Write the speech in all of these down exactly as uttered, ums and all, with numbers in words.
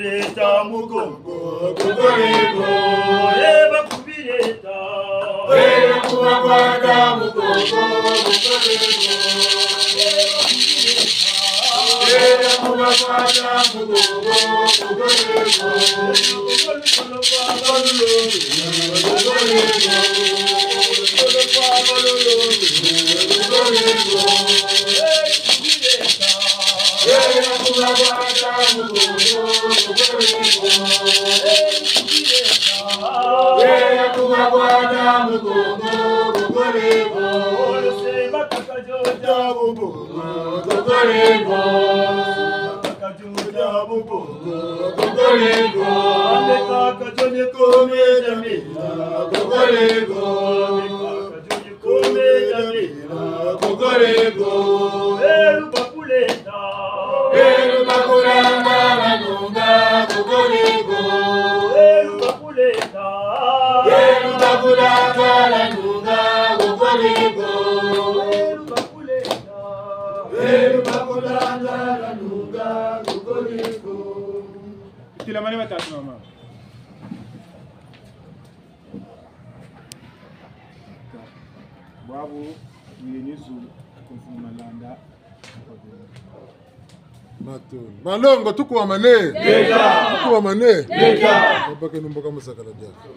Leta mukongo, kokoriko. Eba kubi leta. Eba kuba kwata mukongo, kokoriko. Eba kubi leta. Eba kuba kwata mukongo, kokoriko. Telamane batata na bamama. Bwabu, ni yenizu, ku mfumu Malanda. Matondo. Malongo, tukwamane. Ngeta. Tukwamane. Ngeta. Babakeno mboka mu sakala diaka.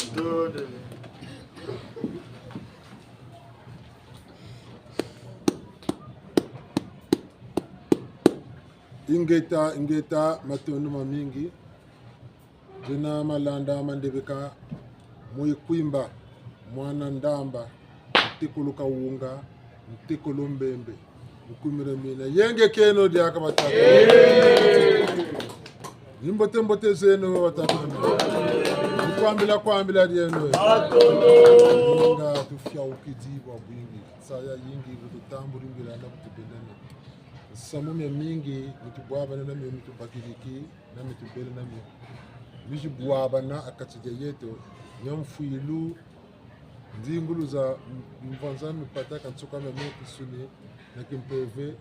Ingeta, ingeta, matondo mamingi. Nzena Malanda Mandebeka, mwe Kwimba, mwana Ndamba, ntekolo Kawunga, ntekolo Mbembe, nkumira mina. Yenge keno diaka batata. Ni mbote mbote zeno batata. Ni kwambila kwambila dieno. Nga tufiaukidi bwa bwingi. Saya yingi bu tutambuli mbila na bu tubendane. Nsamu miamingi mi tubwabana na mio, mi tubakiriki na mi tubele na mio, mizi bwabana ha kati dia yeto, nia mfwilu, ndingulu za m-, mvanza mipata, ka nsuka mia mio kisuni na kimpeve,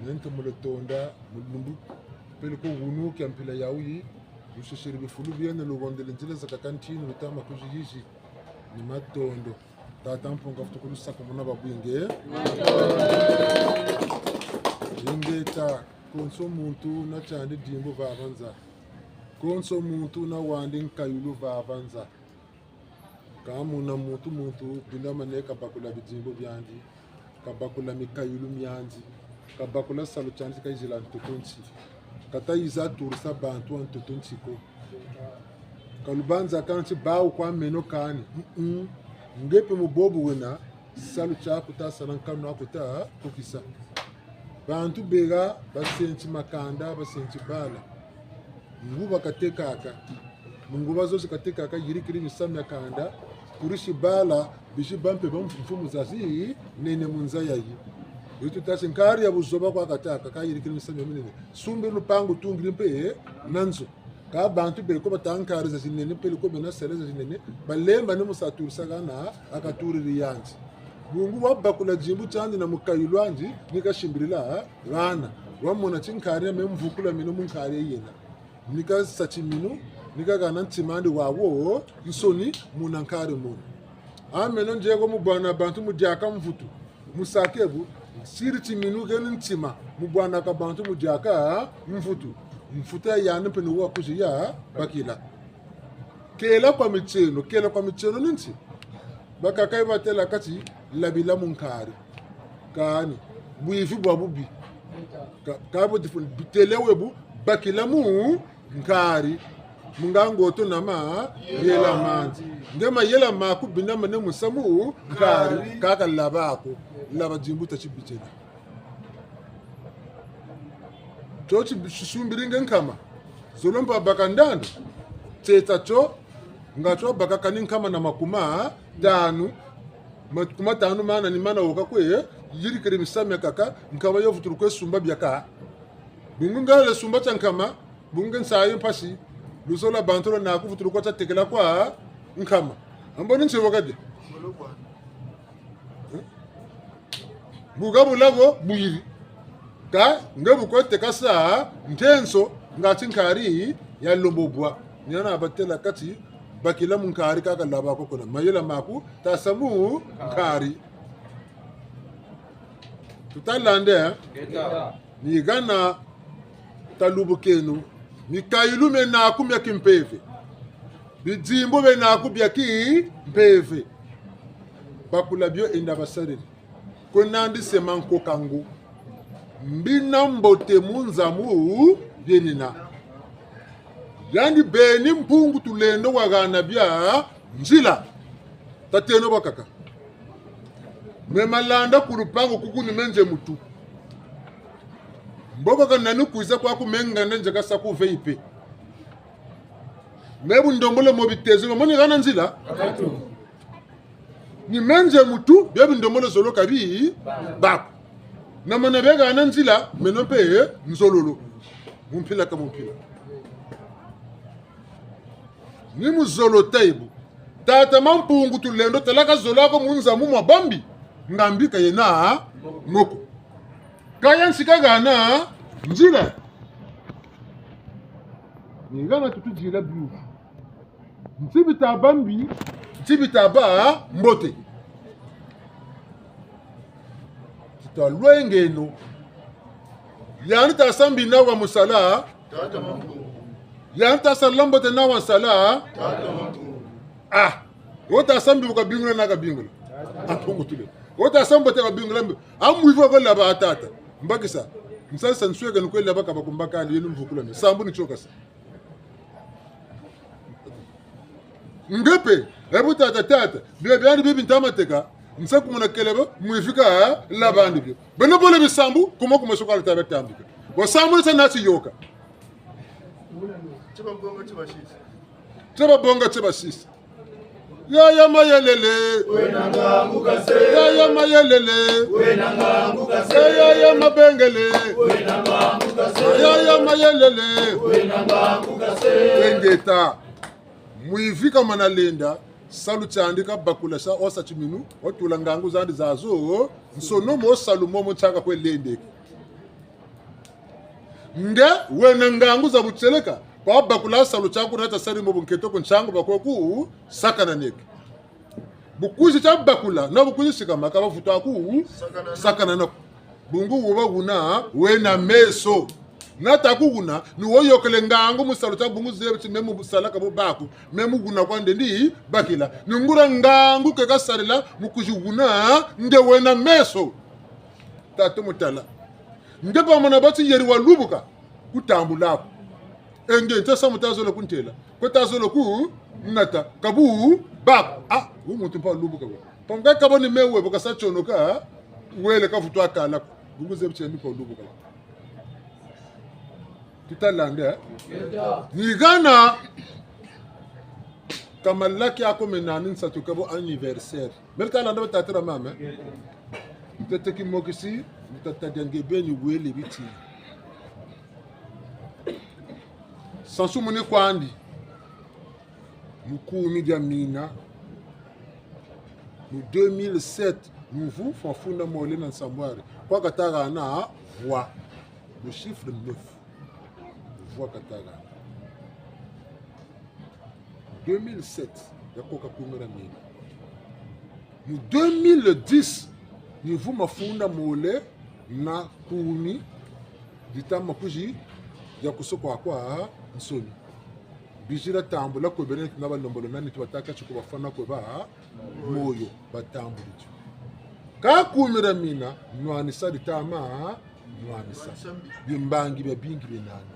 ni ntomolo tonda, mu lumbu, peleko wunu kia mpila yayi, lusisiri bifulu bieno, luhondele nzila zakaka ntinu, lutama kuzi yizi, ni matondo. Tata Mpungu, futukulu sakumuna bwa bwingi. Ingeta, konso muntu na tiandi dimbu vava nza. Konso muntu na wandi nkayulu vava nza. Ka muna muntu, muntu, bindamane kabakula bidimbu biandi, kabakula mikayulu miandi, kabakula salu tiandi kayizila ntoto nti. Kata yiza turisa bantu ha ntoto nti ko. Ka lubanza kani ti bawu kwa meno kani. Mm-mm. Nge mpe mu bobo wena, salu tiaku ta sala, nkanu aku ta kukisa. Bantu beka basenti makanda, basenti bala. Nguba katekaka. Mu nguba zozo katekaka, yirikiri misamu mia kanda, kurisi bala, bizi bâ mpe ba mfumu zazinene mu nza yayi. Yo tutasi nkari ya buzoba kwa katâka, kayirikiri misamu mia minene. Sumbiri lupangu, tungiri mpe na nzo. Ka bantu beko bata nkari zazinene, peleko bena sala zazinene, balembane mu sa turisa hana, ha katuriri yandi. Bungu wabakula dimbu tiandi na mukayulu andi, ni kasimbirila hana. Wamona ti nkari ya me mvukula meno mu nkari yena. Ni kasa timinu, ni kahana ntim'andi wawansoni muna nkari muna. A meno ndieko mu bwana bantu mu diaka mvutu. Mu sake bu, nsiri timinu keni ntima, mu bwanaka bantu mu diaka mvutu. Mvutu ya yandi mpe ni wa kuzi ya bakila. Kela kwa mitieno, kela kwa mitieno ni nti? Bakaka yi batêla kati labila mu nkari. Kani, bwivi bwa bubi. Ka, ka bu difu, bitêle we bu, bakila mu nkari. Mu nga ngoto na mayela mandi. Nge mayela maku bindamane mu samu nkari. Kaka laba ko. Laba dimbu ta ti bitêla. Tio ti bi-, tisumbiri nge nkama. Zolo mpe wabaka ndandu. Teta tio, nga tio wabaka kani nkama na makuma tanu. Makuma tanu mana ni mana woka kwe, yirikiri misamu miakaka, nkama yo vutulu kwe sumba biakaka. Bungu nga le sumba tia nkama, bungu nsayi mpasi, luzolo lwa bantu lwa naku vutulu kwa tia tekela kwa nkama. Ambo ni nti woka de. Buka bulago bwiri. Ka nge bu kwe teka sa ntenso nga ti nkari ya lombo bwa. Ni hana batêla kati, bakila mu nkari kaka laba ko kuna. Mayela maku, ta sa mu nkari. Tuta landa, eh? Ni hana talubukeno, mikayulu mie naku mia kimpeve. Bidimbu bie naku bia kimpeve. Bakula bio enda basarila. Kwe nandi sema nkoka ngo. Mbi na mbote mu nza mu bienina. Yandi beni Mpungu Tulendo wahana bia nzila. Tateno bwakaka. Me malanda ku lupangu kuku ni me nze mutu. Mboko ka nani kwiza kwaku me nganda nze kasa ku V I P. Me bu ndombolo mo bitezo, me moni hana nzila. Ni me nze mutu, bia bindombolo zolo ka bi bako. Na mana bia hana nzila, meno mpe nzololo. Mu mpila ka mu mpila. Ni mu zolo taibu. Tata Mampungu Tulendo tala ka zola ko mu nza mu mwa bambi. Ngambi ka yena moko. Kaya nsi ka hana nzila. Ni hana tutudila biuvu. Nti bita bâ mbi, nti bita bâ mbote. Ti talwengeno. Yandi ta sa mbi na wa mu sala. Yandi ta sa mbote na wa sala. Ah, wo ta sa mbi bu kabingula na kabingula. Ampungu Tulendo. Wo ta sa mbote kabingula mbi. Amwivi ko laba tata. Mbakisa. Nsasa nsweka ni kwe laba kaba kumbakani yenu mvukula me. Sambu ni tio kasa. Nge mpe, e bu tata, tata, bia biandi bibi nta ma teka, nsa kumona keleba, mwivi ka, labandi bio. Beno bole bisambu, kuma kuma suka lita bia tambika. Bo sambu nsa nati yoka. Ti babonga, ti basisa. Ti babonga, ti basisa. Yaya Mayelele. Wena ngangu kase. Yaya Mayelele. Wena ngangu kase. Yaya Mabengele. Wena ngangu kase. Yaya Mayelele. Wena ngangu kase. Ingeta. Mwivi ka mana lenda, salu tiandi kabakula sa, wo sa timinu, wo tula ngangu zandi zazo, nsono mo salu momo ntiaka kwe lendeke. Nge, wena ngangu za butieleka, kwa bakula salu tiaku na ta sari mo bu nkento ku ntiangu bakwe ku sakananeke. Bu kwizi tia bakula, na bu kwizi sikama ka bavutu aku sakanana ko. Bungu wuba wuna, wena meso. Na ta ku wuna, ni wo yokele ngangu mu salu tia bungu zebi ti me mu sala ka bo baku, me mu wuna kwa ndendi bakila. Ni nguria ngangu ke kasarila mu kwizi wuna, nge wena meso. Tata mu tala. Nge bamona bati yeri walubuka, kutambula ko. E nge, nta samu ta zola kuntela. Ko ta zola ku nata. Ka bu bako. Ah, wu muntu mpa lubuka wa. Panga ka bo ni me we, bu kasa tionoka, wele kavutu akala ko. Bungu zebi ti ni mpa lubuka wa. Tuta landa, eh? Ni hana. Ka malaki ako me nani nsatu ka bo anniversaire. Mele ta landa ba tata na mama, eh? Ntete kimokisi, ntata dia nge beni wele biti. Sansumuni kwandi. Mu kumi dia mina. Mu deux mille sept, muvu mafunda mole na nsambwari. Kwa kata hana vwa. Le chiffre neuf. Vwa kata hana. Deux mille sept, ya koka kumi na mina. Mu deux mille dix, muvu mafunda mole na kumi, dita ma kwizi ya kuso kwakwansoni. Bizila tambula kwe bene na balombolo nani ti batâka ti ku bafwana kwe ba moyo batambuli ti. Ka kumi na mina, nwanisa dita ma nwanisa. Bimbangi biabingi bie nani.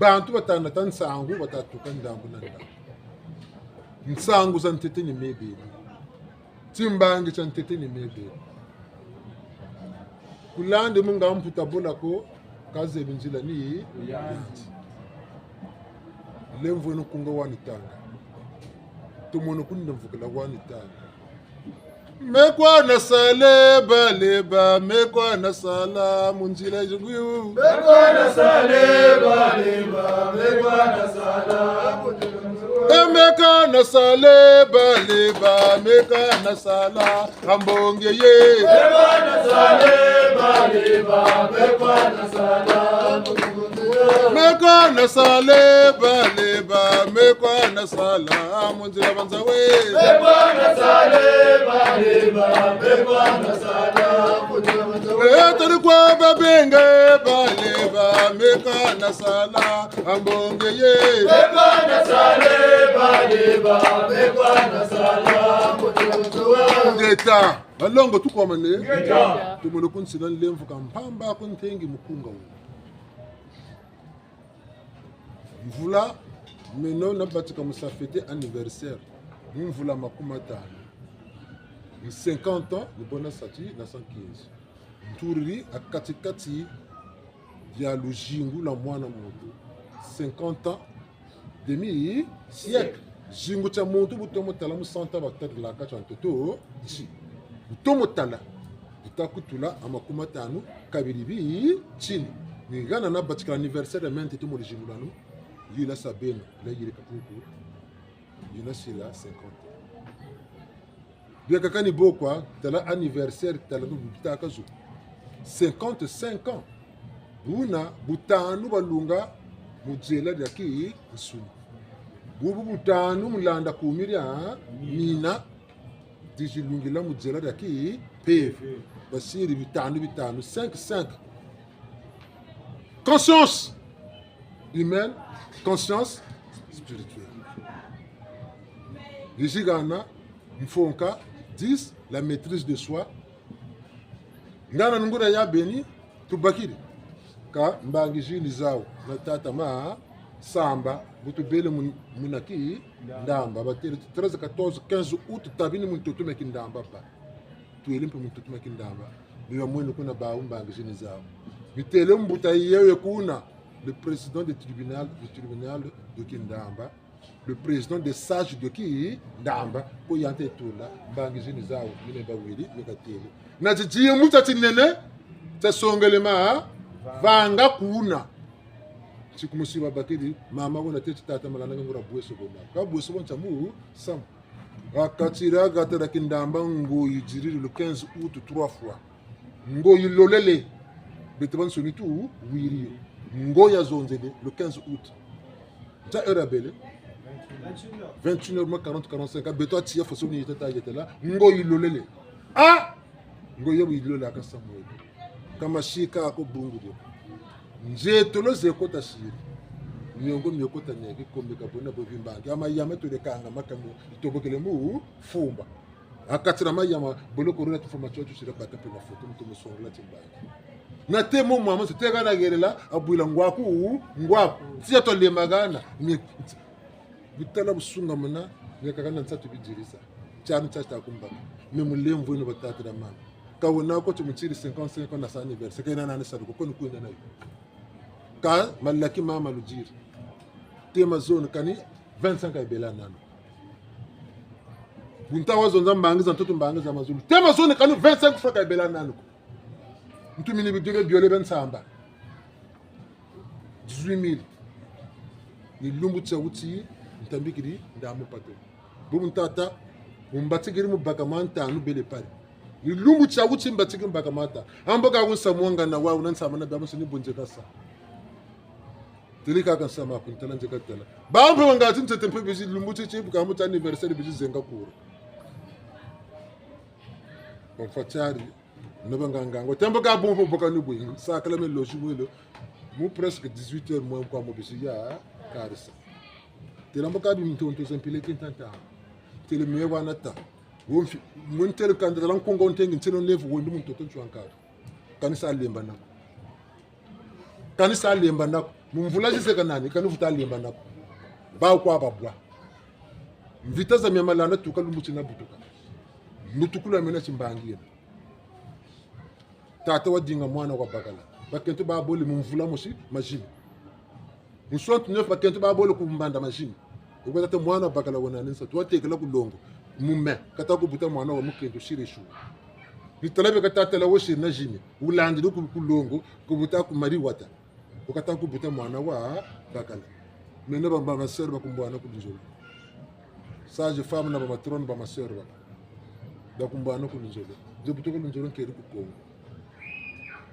Bantu bata nata nsangu, bata tuka ndambu na ndambu. Nsangu za ntete ni me beni. Timbangi tia ntete ni me beni. Kulandi mu nga mputa bola ko, ka zebi nzila ni yandi. Lemvweno kunga wani tanga. Tumono kunda mvukila wani tanga. Me kwa na sa leba leba, me kwa na sala mu nzila zingu. Me kwa na sa leba leba, me kwa na sala mu nzila zingu. E me kwa na sa leba leba, me kwa na sala ha mbongi ye. Me kwa na sa leba leba, me kwa na sala mu nzila zingu. Mekwa nasala, leba, leba, mekwa nasala, mu nzila banza we. Mekwa nasala, leba, leba, mekwa nasala, mu nzila banza we. Eh, tari kwa babenge, leba, leba, mekwa nasala, a mbongi ye. Mekwa nasala, leba, leba, mekwa nasala, mu nzila banza we. Ngeta, balongo tukomane. Ngeta. Tumolo kunsila nlemvo ka mpamba ku ntengi mukunga wo. Mvula meno nabatika mu sa fêter anniversaire. Mu mvula makumi matanu. Ni cinquante ans, ni bo nasa ti na cent quinze. Nturiri ha kati-kati dia luzingu lwa mwana muntu. Cinquante ans, demi-siècle. Zingu tia muntu bu tomo tala mu cent ans batarilaka tia ntoto nsi. Bu tomo tala, bu ta kutula ha makumi matanu, kabiri bitini. Ni hana nabatikila anniversaire ya me ntete mu luzingu lwanu, yula sa beno, la yirika kuku, yuna sila cinquante ans. Biakaka ni bo kwa, tala anniversaire, tala bu bitaka zo. Cinquante-cinq ans. Buna butanu balunga mu zela dia kinsuni. Bubu butanu mu landa kumi dia mina, dizilungila mu zela dia kimpeve. Basiri bitanu bitanu, cinq, cinq. Conscience humaine, conscience spirituelle. Yizi hana, mfonka, dix, la maîtrise de soi. Ngana nungura ya beni, tubakiri. Ka mbangi zini zawu, na tata Masamba, bu tubele mun-, muna Kindamba, batele treize, quatorze, quinze août, tabini mu ntoto mia Kindamba ba. Twele mpe mu ntoto mia Kindamba. Biba mwene kuna bawu mbangi zini zawu. Bitele mbuta yeye kuna, le président du tribunal, du tribunal de Kindamba, le président des sages de Kindamba, ko yante tula, mbangi zini zawu, mine bawiri, mika tele. Na tidimu tia tinene, tia songelema, vanga kuna. Ti ku musiba bakiri, mama wena teti tata Malanda ngura bweso bona. Ka bweso bona tia mu samu. Wakatira gatara Kindamba ngoyi diriri le quinze août trois fois. Ngoyi lolele. Beto bansoni tuwiri yo. Ngoyi yazonzele le quinze août. Nta heure ya bele? Vingt et une heures moins quarante, quarante-cinq. Beto atiya façon ni yeta ta yetela. Ngoyi lolele. Ah! Ngoyi yo bu yilolaka samu weto. Ka masika ko bungu dio. Nzietolo ze kota siri. Miongo mio kota neke komeka bona bo bimbangi. Ama yama tole kanga makamu itobokele mu fumba. Akatira mayama boloko runa tufuma tio tusira baka mpe mafoto mutu musongela timbangi. Na te mo mama se tega na gelela abwila ngwaku ngwaku. Tia to lemagana. Ni butala busungamana, ni kaka na nsatu bidirisa. Tiani tia ta kumbaka. Me mulemvo ino batata na mama. Ka wena ko ti mutiri cinquante-cinq ans na sa anniversaire. Ka yena nani salu ko, ko ni kwenda nayo. Ka malaki mama ludiri. Te mazono kani vingt-cinq ka yibela nanu. Bu nta wazonza mbangi za ntoto, mbangi za mazulu. Te mazono kani vingt-cinq francs ka yibela nanu ko. Ntumini bidio bia biole bia nsamba. Dix-huit mille. Ni lumbu tia wuti ntambikiri ndambu pato. Bubu ntata, mbatikiri mu baka mantanu bele pari. Ni lumbu tia wuti mbatikiri mu baka mantanu. Ambo ka kunsa mwanga na wa, una nsamba na bia musi ni bunze kasa. Teli kaka nsamba kuntala nze katala. Bampe wangati ntete mpe bizi lumbu titi buka muta anniversaire bizi zenga kura. Bamfatiari. Noba nganga ngo. Tembo ka bumbu boka ni bwe. Sakala me loji welo. Mu presque dix-huit heures moins kwa mu bizi ya karisa. Tela mbo ka bi ntonto za mpile kintanta. Tele me wana ta. Wonfi, mwen tele kanda la nkongo ntengi ntelo nevu wendo mu ntoto ntsu ankara. Kani sa lemba nako. Kani sa lemba nako. Mu mvula ziseka nani, kani vuta lemba nako. Ba kwa babwa. Mvita za mia malanda tuka lumbu tina butuka. Mbutukulu ya mena timbangi yena. Tata wadinga mwana wa bakala. Bakento babole mu mvula mosi mazini. Mu soixante-neuf bakento babole ku mbanda mazini. Uko tata mwana wa bakala wena ni nsatu. Watekela ku longo. Mu me. Kata kubuta mwana wa mukento siri shu. Ni tala beka tata la wosiri na zini. Wulandiri ku, ku longo. Kubuta ku mari wata. Wakata kubuta mwana wa bakala. Meno ba, ba, ba sœur bakumbwana ku lunzolo. Sage-femme na ba matrone ba ma sœur ba. Bakumbwana ku lunzolo. Nze butuka lunzolo nkeri ku Kongo.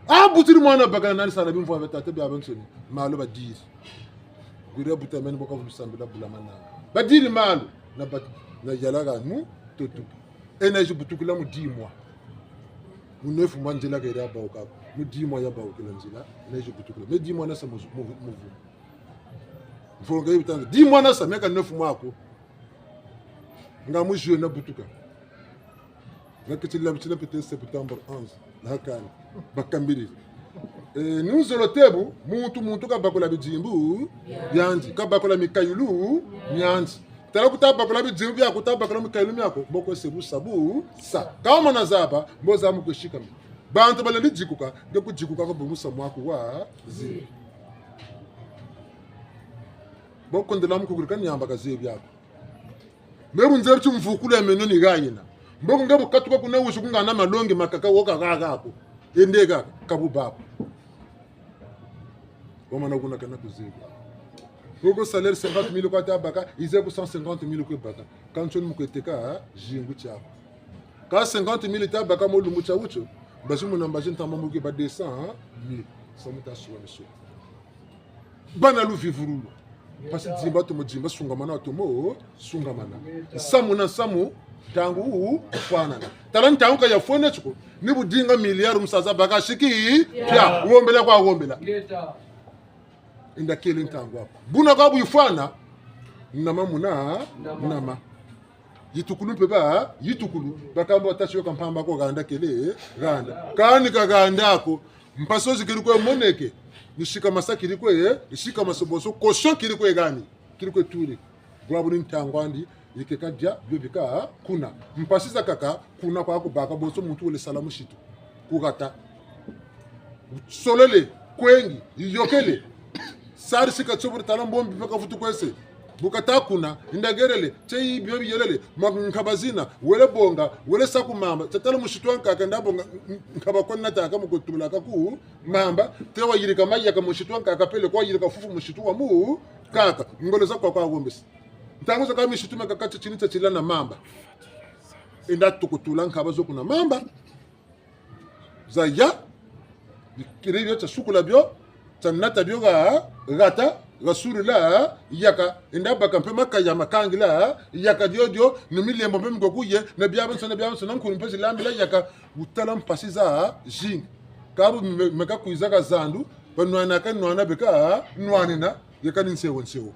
Ah, butiri mwana baka na nani sana bimvwa bia tata biabiansoni. Malu badiri. Gwira buta meni boka vulusambila bula mananga. Badiri malu. Na bat-, na yala ga mu tutu. Yena yizi butukila mu dix mois. Mu neuf mois nzila keri ya bawuka ko. Mu dix mois ya bawukila nzila. Yena yizi butukila. Mais dix mois nasa mu, mu, mu vumu. Mfunu ka yi bitanga. Dix mois nasa, mais ka neuf mois ko. Nga mu juillet nabutuka. Nakitila bitila pete septembre onze. Nakani. Bakambiri. Eh, ni nzolo tebu, muntu, muntu kabakula bidimbu biandi, kabakula mikayulu miandi. Tala kuta bakula bidimbu biaku, kuta bakula mikayulu miaku, mboko se busa busa. Ka wamana zaba, mbo za mu kwe sikama. Bantu balendi dikuka, nge kudikuka ko bu musamu waku wa zi. Bo kondela mu kukuri ka niamba kazebi ako. Me bu nzebi ti mvukulu ya meno ni ha yena. Mboko nge bu katuka kuna wizi kungana malongi makaka wo ka ha ha ko. Yende ha, ka bu ba ko. Wamana kuna kana kuzebi. Mboko salaire cinquante mille kwa ta baka, yize ku cent cinquante mille kwe baka. Kansi ni mu kwe teka, ha? Zingu tiaku. Ka cinquante mille ta baka mo lumbu tia wutio, mbazi muna mbazi ntama mu kwe ba deux cent mille. Samu ta suwa miso. Bana luvivululu. Mpasi dimba tomo dimba, sungamana tomo sungamana. Nsamu na nsamu, ntangu wufwanana. Tala ntangu ka yafwene tio ko, ni bu dinga milliard musaza baka siki, pia, wombela kwa wombela. Yenda kele ntangu aku. Buna kwa bu yifwana, nama muna, nama. Yitukulu mpe ba, yitukulu. Bakamba tasi yo ka mpamba ko handa kele, handa. Kani ka handa ko. Mpasi zo zikiri kwe moneke. Ni sika masa kiri kwe, ni sika masoboso, caution kiri kwe hani. Kiri kwe turi. Bwabu ni ntangu andi, yikeka dia, bio bika, kuna. Mpasi zakaka, kuna kwa kubaka, bonso muntu wele sala musitu. Ku hata. Solele, kwengi, yiyokele. Sari sika tsoburi tala mbombi mpaka vutu kwese. Bu kata kuna, ndagerele, tie yi bio biyelele, ma nkaba zina, wele bonga, wele sa ku mamba, tia tala musitu wa nkaka nda bonga, nkaba kwa nataka mu kutubulaka ku mamba, te wayirika mayaka musitu wa nkaka pele, kwa yirika fufu musitu wa mu nkaka, ngolo za kwa kwa wombesi. Ntangu zakaka misitu makaka titini tia tila na mamba. Yenda tukutula nkaba zo kuna mamba. Zaya, bikiri bio, tia sukula bio, tia nata bio ha, hata, ha surila, yaka, yenda baka mpe makaya makangila, yaka dio dio, ni milembo mpe mi kwe kuye, na biabiansoni, na biabiansoni, na nkuni mpe zilambila, yaka, wutala mpasi zazingi. Ka bu me-, meka kwiza ha zandu, banwanaka nwana beka nwanina, yeka ni nsewo nsewo.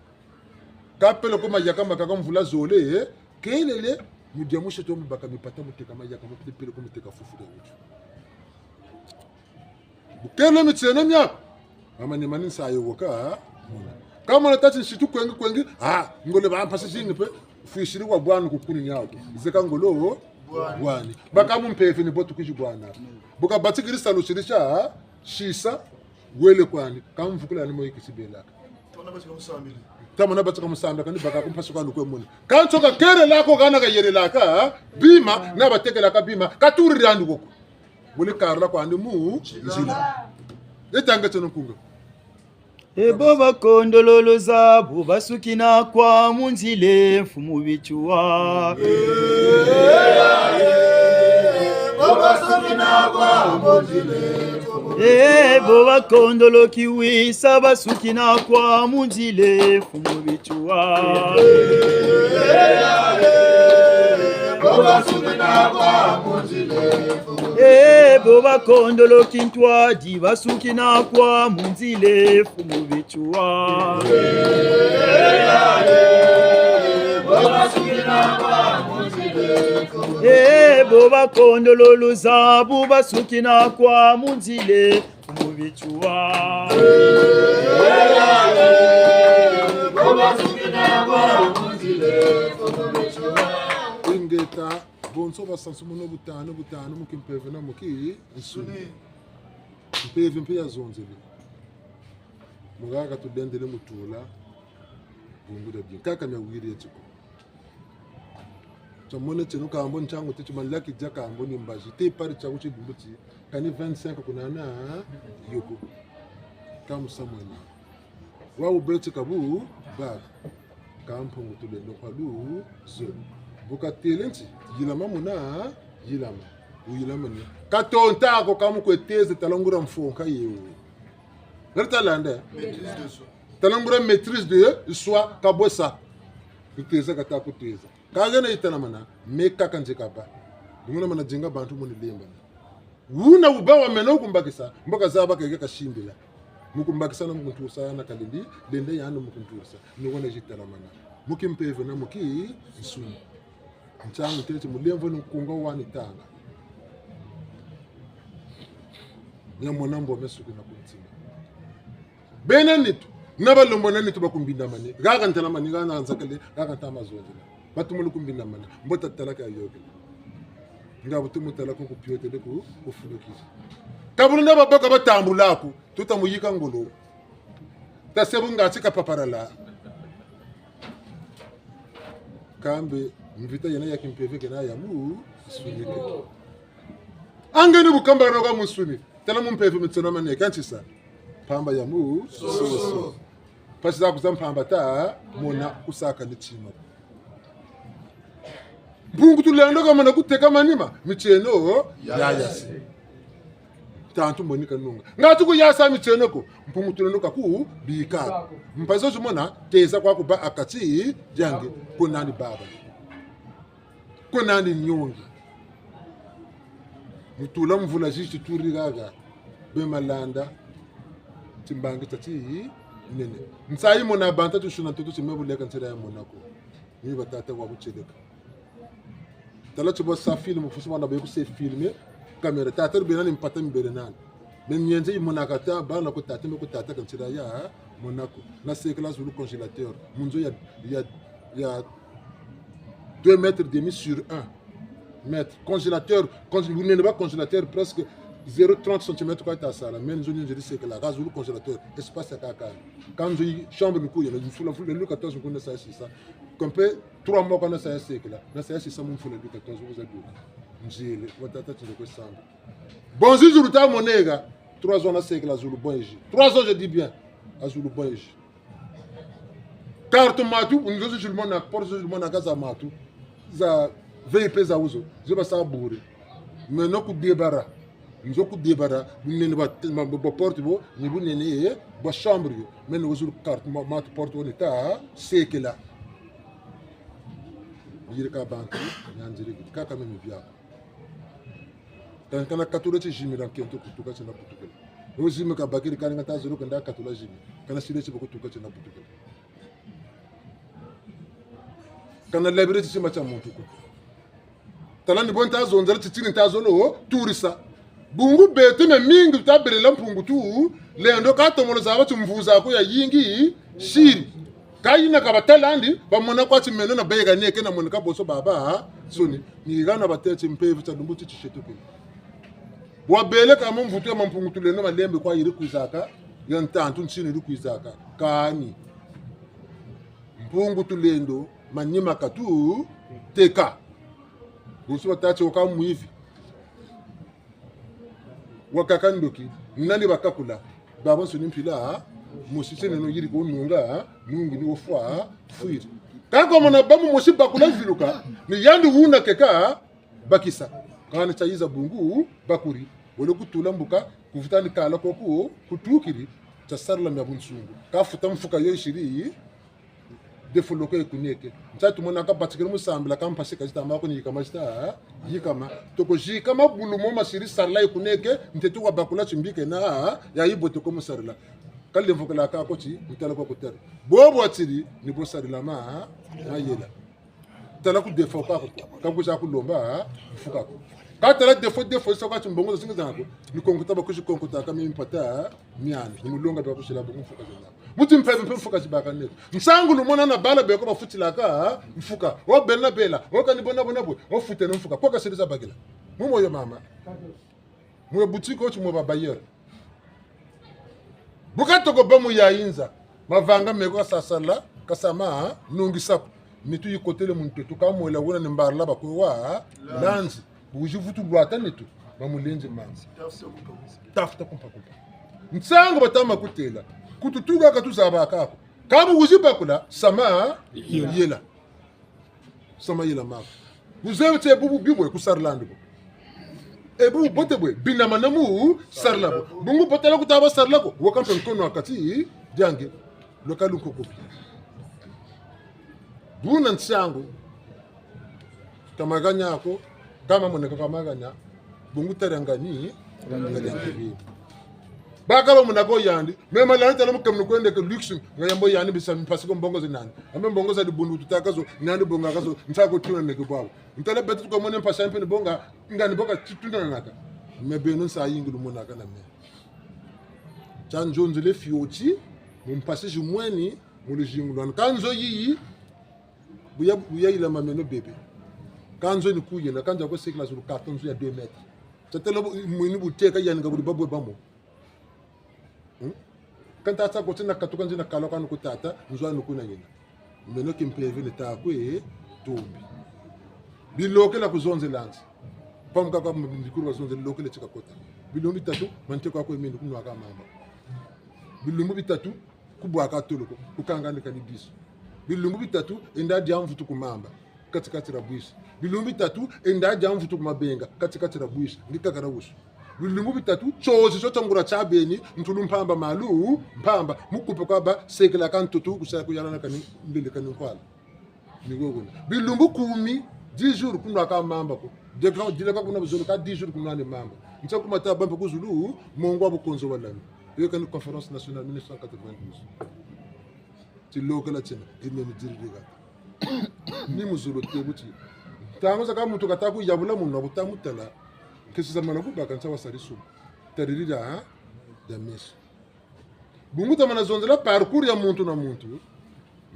Ka pele ko mayaka makaka mvula zole, eh, kelele, mu dia musitu mu baka mipata mu teka mayaka, mu pele ko mu teka fufu dia wutu. Bu kele mitieno miaku. Mama ni mani nsayi wo ka, ah, mona. Ka mona tati nsitu kwengi kwengi, ah, ngolo ba mpasi zingi mpe, fwisiri wa bwani ku kuni niawu. Zeka ngolo, bwani. Baka mu mpeve ni bo tukwizi bwana. Bu kabatikiri salu siri tia, ah, sisa, wele kwani, ka mvukula ni mo yikisi belaka. Tamona batika musambila, kani baka ku mpasi kwani kwe mona. Kansi ka kerela ko hana kayelelaka bima, na batekelaka bima, ka turiri andi koko. Wele karila kwandi mu nzila. Yeta nge tieno nkunga. E bo bakondolo luzabu basukina kwa mu nzila, Mfumu Bitsua. E bo bakondolo kiwisa basukina kwa mu nzila, Mfumu Bitsua. E bo bakondolo kintwadi basukina kwa mu nzila, Mfumu Bitsua. E bo bakondolo luzabu basukina kwa mu nzila, Mfumu Bitsua. Ingeta, bonso basansumuna butanu, butanu, mu kimpeve na mu kinsuni. Mpeve mpe yazonzele. Mu haka tulendele mu tula, bungu dia bie. Kaka mia wiri ya tiko. Tiamona tieno kambo ntiangu ti timanlaki dia kambo ni mbazi. Te pari tiaku ti lumbu ti, kani vingt-cinq kunana, yoko. Ka musamu wena. Wa wubeti kabu, ba. Ka Mpungu Tulendo kwa luzolo. Bu katele nti, yilama muna, yilama. Wuyila mani. Ka tonta ko ka mu kwe teza, tala nguria mfonka yewu. Ngari tala nde? Maîtrise de soi. Tala nguria maîtrise de soi, ka bwe sa. Kuteza kata kuteza. Ka gena yitalamana, me kaka nze kabâ. Dinguna mana dinga bantu muni lembana. Wuna wubâ wa meno kumbakisa, mbo kazaba keke kasimbila. Mu kumbakisa na mu kunturisa na kalendi, lenda yandi mu kunturisa. Ni wuna zitalamana. Mu kimpeve na mu kinsuni. Nsangu ntete mulemvo ni nkunga wani tanga. Nia mona mbo me suki na ku ntima. Bena nitu, na balombo na nitu bakumbindamane. Haha ntalamani, haha nzakale, haha ntama zonzela. Batumulu kumbindamana. Mbo tatala ka yokele. Nga butumu tala ko kupiotele ku, kufulukiri. Ka bulu na babaka batambula ko, tuta muyika ngolo. Tase bu ngati ka paparala. Kambe mvita yena ya kimpeve kena ya mu, sunike. Angeni bu kamba na ka musuni. Tala mu mpeve mitsona mane, kanti sa. Mpamba ya mu, soso. Mpasi za ku za mpamba ta, mona kusaka ni tima. Mpungu Tulendo kamana kuteka manima, mitieno, yayasi. Tantu moni kanunga. Ngatu kuyasa mitieno ko, Mpungu Tulendo kakubika. Mpasi zo zimona, teza kwa kubâ ha kati diange, ko nani baba. Ko nani niongi. Mutula mvula zizi turi haha, be malanda, timbangi tati nene. Nsayi mona banta tusuna ntoto ti me buleka nzila ya mona ko. Ni batata wa kuteleka. Tala ti bo sa film, fusu bana be ku se filmer, caméra, tata bena ni mpata mbele nani. Me mienze yimonaka ta, bana ko tata, me ko tata ka nzila ya mona ko. Na sekela zulu congélateur. Mu nzo ya, ya, ya deux mètres et demi sur un mètre. Congélateur, congé-, wunene ba congélateur presque zéro trente centimètres kwa ta sala. Me nzo ni nzo di sekela, ha zulu congélateur. Espace ya kaka. Ka nzo yi chambre ni kuya, na mfula mfula, Louis quatorze kuna sa sisa. Comme pe trois mois kana sa ya sekela. Na sa ya sisa mu mfula Louis quatorze, vous êtes. Nzile, wa tata tinde kwe samba. Bon, zizi luta moneka. Trois ans na sekela zulu bon ezi. Trois ans, je dis bien. A zulu bon ezi. Carte matu, nzo zi zulu mona, porte zi zulu mona ka za matu. Za V I P za wuzo. Zo basa bure. Meno ku débara. Nzo ku débara. Bunene bwa, bwa, bwa porte bo, ni bunene, eh, bwa chambre yo. Meno zulu carte ma-, matu porte wo ni ta sekela. Yirika bantu, nyanziri, kaka meno biaka. Kana, kana katula ti zimi dia nkento kutuka tina kutukila. Wo zimi kabakiri kani nga ta zolo kenda katula zimi. Kana sile ti bo kutuka tina kutukila. Kana labiri ti tima tia muntu ko. Tala ni bo nta zonzela ti tini nta zolo turisa. Bungu beto miamingi tuta belela Mpungu Tulendo ka tomolo zaba ti mvuza ko yayingi siri. Ka yina ka batalandi, bamona kwa ti meno na beka neke na monika bonso babansoni. Ni hana batêle ti mpeve tia lumbu ti tishetu kwe. Bwa bele ka mu mvutu ya ma Mpungu Tulendo malembe kwa yiri kwizaka, ya ntantu ntinu yiri kwizaka. Kani. Mpungu Tulendo, manima katu, teka. Bonso batâ ti wo ka mwivi. Wakaka ndoki, nani bakakula? Babansoni mpila, mosi tieneno yiri ko nunga, nungi ni wo fwa, fwiri. Ka kwa mona bamu mosi bakula viluka, ni yandi wuna keka, bakisa. Kani tia yiza bungu, bakuri. Wele kutula mbuka, kuvuta ni kala koko, kutukiri. Tia sarila mia bunsungu. Ka futa mfuka yo yisiri, defo loko yikuneke. Ntia tumona ka batikiri mu sambila ka mpasi ka zita mako ni yikama zita, yikama. Toko zikama bulu mo masiri sarila yikuneke, ntete wa bakula timbike na, ya yibote ko mu sarila. Ka lemvokela ka ko ti, ntala ko kutari. Bobo watiri, ni bo sarila ma, mayela. Tala ku defo kwa ko, ka kwiza kulomba, mfuka ko. Ka tala defo, defo, sa kwa ti mbongo za zingi zana ko, ni konkuta ba kwizi konkuta ka mi mpata, miani, ni mulonga ba kwisila bongo mfuka zana. Muti mpeve mpe mfuka zibaka neke. Nsangu lumona na bala beko bafutilaka, mfuka. O bela bela, o kani bona bona bwe, o futeno mfuka. Kwa kasiri za bakila. Mu moyo mama. Mu boutique oti mu ba bailleur. Bu katoko ba mu ya yinza. Mavanga meko kasasala, kasa ma, nungisa ko. Nitu yikotele mu ntoto, ka mwela wuna ni mbarala bakwe wa, lanzi. Bu wizi vutu lwata nitu, ba mulenzi manzi. Tafuta kumpa kumpa. Nsangu bata ma kutela. Kututuka ka tuzabaka ko. Ka bu wizi bakula, sama, yela. Sama yela mako. Buzebi tie bubu bibwe kusarila ndi bo. E bu bubote bwe, binama na mu sarila bo. Bungu botela ku taba sarila ko, waka mpe nkono ha kati diange, lweka lunkoko bi. Buna nsangu, ka mahana ko, ka mamoneka ka mahana, bungu tala ngani, ngani ngani. Bakala muna ko yandi, me malani tala mu kamunu kwendeke luxe, nga yambo yandi bisa mpasi ko mbongo zi nani. Ambe mbongo za dibundu tutaka zo, nani bongaka zo, nsa ko tuna neke bwabu. Ntala beto tuka mone mpasi mpe ni bonga, ngani boka ti-, tunanaka. Me beno nsayi yingi lumonaka na me. Tia nzonzele fioti, mu mpasi zimweni, mu luzingu lwani. Ka nzo yiyi, bu ya, bu yayila mameno bebe. Ka nzo ni kuyena, ka nzo ya kwe sekila zulu carton nzo ya deux mètres. Tia tala bu, mwini buteka yani nga buli babwe bamo. Hmm? Ka nta sa ko ti na katuka nzi na kalo kani ku tata, nzo ani kuna yena. Meno kimpeve ni ta kwe tombi. Bilokela kuzonzela nzi. Pamuka kwa mbikuru wa zonzela lokele tika kota. Bilumbu bitatu, mante kwa kwe meni kunwaka mamba. Bilumbu bitatu, kubwaka tolo ko, kukangana kani bisu. Bilumbu bitatu, enda dia mvutu ku mamba, kati kati dia bwisi. Bilumbu bitatu, enda dia mvutu ku mabenga, kati kati dia bwisi. Ndi kakala wusu. Bilumbu bitatu, tiozi tio tia ngula tia beni, ntulu mpamba malu, mpamba, mu kupe kwa ba, sekela ka ntoto, kusa kuyalana kani, mbele kani nkwala. Ni wo wuna. Bilumbu kumi, dix jours kunwaka mamba ko. Deka, dileka kuna buzolo ka dix jours kunwani mamba. Ntia ku mata ba mpe ku zulu, mongo wa bukonzo wa lami. Yo kani conférence nationale mille neuf cent quatre-vingt-douze. Tilokela tina, ine ni diri diga. Ni mu zulu te buti. Ntangu zakaka muntu kata kuyabula munu wa kuta mutala. Nkesi za mana kubaka nsa wa sari sumu. Tariri dia, ha? Dia meso. Bungu tamana zonzela parcours ya muntu na muntu.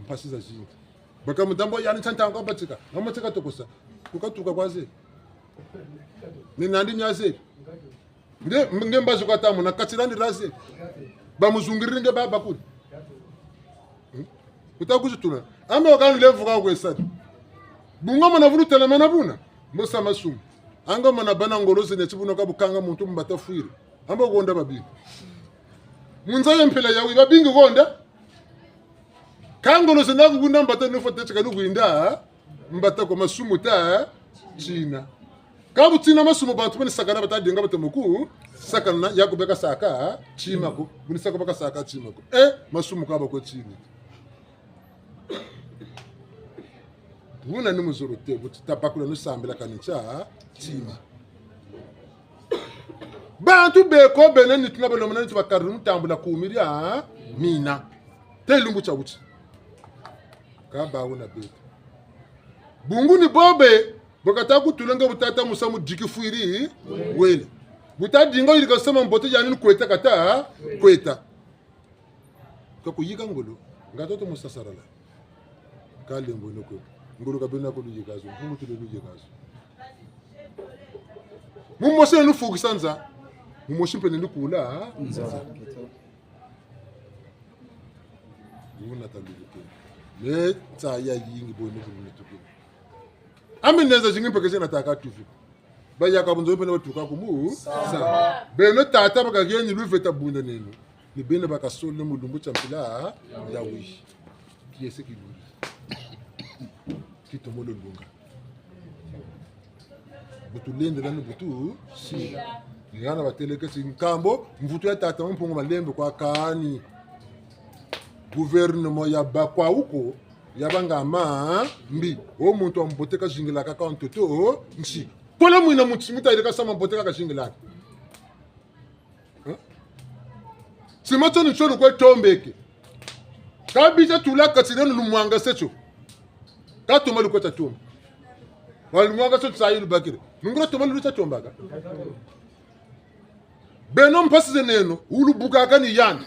Mpasi zazingi. Baka mutambo yani ntangu kwa batika. Mama tika tokosa. Kukatuka kwa ze. Ni nandi nya ze. Nge, nge mbazi kwa tamu na katila ni raze. Bamuzungiriri nge baba kuri. Hmm? Uta kuzitula. Ame wakani levu kwa kwe sadi. Bungu mana vulu telamana buna. Mbo sa masumu. Anga mana bana ngolo zene ti buna ka bukanga muntu mbata fwiri. Amba gonda babingi. Mu nza ya mpila yayi babingi gonda. Ka ngolo zena kukunda mbata nufwa teti ka nukwinda, mbata ko masumu ta tina. Ka bu tina masumu bantu bani sakana bata dinga bata muku, sakana ya kubeka saka, tima ko. Buni saka baka saka tima ko. Eh, masumu ka ba ko tini. Buna ni mu zulu te, buti tabakula nusambila kani ntia, tima. Bantu beko bena nitu na balomona nitu bakari nutambula kumi dia mina. Te lumbu tia wuti. Ka bawu na beto. Bungu ni bobe, bakata kutula nge bu tata musamu diki fwiri, wele. Bu tadinga yirika sama mbote yani ni kweta kata, kweta. Ka kuyika ngolo, nga toto mu sasarala. Ka lembo no ko. Ngolo ka bena ko luyika zo, mpungu tule luyika zo. Mumosi nufukisa nza, mumosi mpe nukula nza. Wuna ta luyike. Me nsa ya yingi bo ni kulu ni tukini. Ami nzenza zingi mpe keze na taka tufi. Bayaka bunzo mpe na batuka kumu. Sa. Beno tata bakageni luveta bunda nenu. Ni beno bakasolele mu lumbu tia mpila ya wizi. Kiese kilungi. Kitomolo lunga. Butu lendela ni butu si. Ni hana batelekesi nkambo, mvutu ya tata Mpungu Malembe kwa kani. Gouvernement ya bakwa uko, ya banga mambi. Wo muntu wa mbote kazingilaka ka ntoto nsi. Kola mwina muti, muta yirika sama mbote kaka zingilaka. Hein? Tima tio ni tio lukwe tombeke. Ka biza tula kati dieno lumwangase tio. Ka toma lukwe ta toma. Wala lumwangase tio tisayi lubakiri. Nungula toma lulu tia tombaka. Beno mpasi zeneno, wulubukaka ni yandi.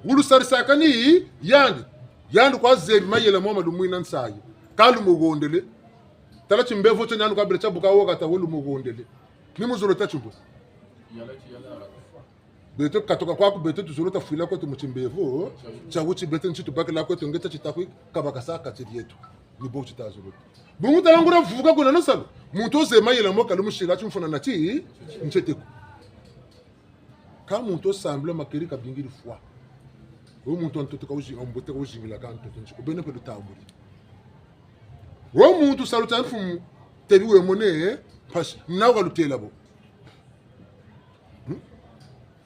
Wulusarisaka ni yandi. Yandi kwa zebi mayela mo ma lumwina nsayi. Ka lumuhondele. Tala timbevo tio ni yandi kwa bele tia buka wo kata wo lumuhondele. Ni mu zulu ta timbo. Beto katuka kwaku beto tuzolo tafwila kweto mu timbevo. Tia wuti beto nti tubakila kweto nge ta tita kwi kabakasa kati dieto. Ni bo tita zolo. Bungu tala ngura vuka kuna no salu. Muntu wo zebi mayela mo ka lumusila timfuna na ti, ntiete ko. Ka muntu wo sambila makeri kabingiri fwa. Wo muntu wa ntoto ka wuzi-, wa mbote ka wuzingila ka ntoto nsi ko beno mpe lutambuli. Wo muntu salu tia mfumu, tebi we mone, mpasi, na wa lutela bo.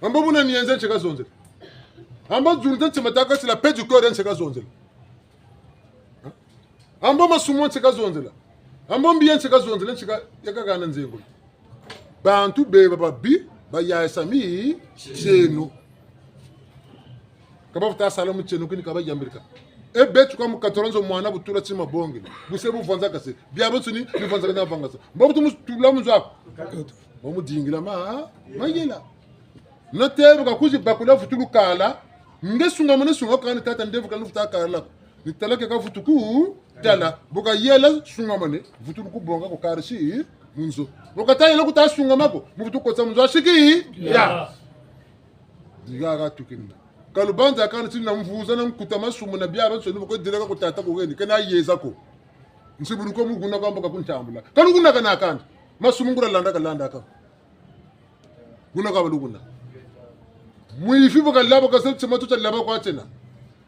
Ambo buna nienze ntsika zonzela. Ambo dzulu ntsima taka sila pedi kore ntsika zonzela. Ambo masumu ntsika zonzela. Ambo mbi ntsika zonzela ntsika yakaka na nzengo. Bantu beba babi, bayayisa mitieno. Ka bavutu sala mutieno kini ka bayambirika. E beto kwa mu katula nzo mwana butula tima bongele. Bu se bu vwanza kase. Biabiansoni, ni vwanza kana vangasa. Mbo butu mutula mu nzo aku. Mbo mudingila ma, mayela. Na tebe ka kuzi bakula vutulu kala. Nge sungamane sunga kani tata ndevu kani vutu kala. Ni tala ke ka vutu ku tala. Bu kayela sungamane. Vutulu kubonga ku karisi mu nzo. Bu katayela kuta sungama ko. Mu vutu kotsa mu nzo asiki. Ya. Diga ka tukini. Ka lubanza kani ti na mvuza na nkuta masumu na biabiansoni bu ko direka ku tata ku weni. Kena yeza ko. Nsi bulu ko mu kuna kwa mbo ka kuntambula. Ka lukuna kana kandi. Masumu ngula landa kalanda ka. Kuna ka balukuna. Mwivi bu kalaba ka se tima tio tia laba kwa tiena.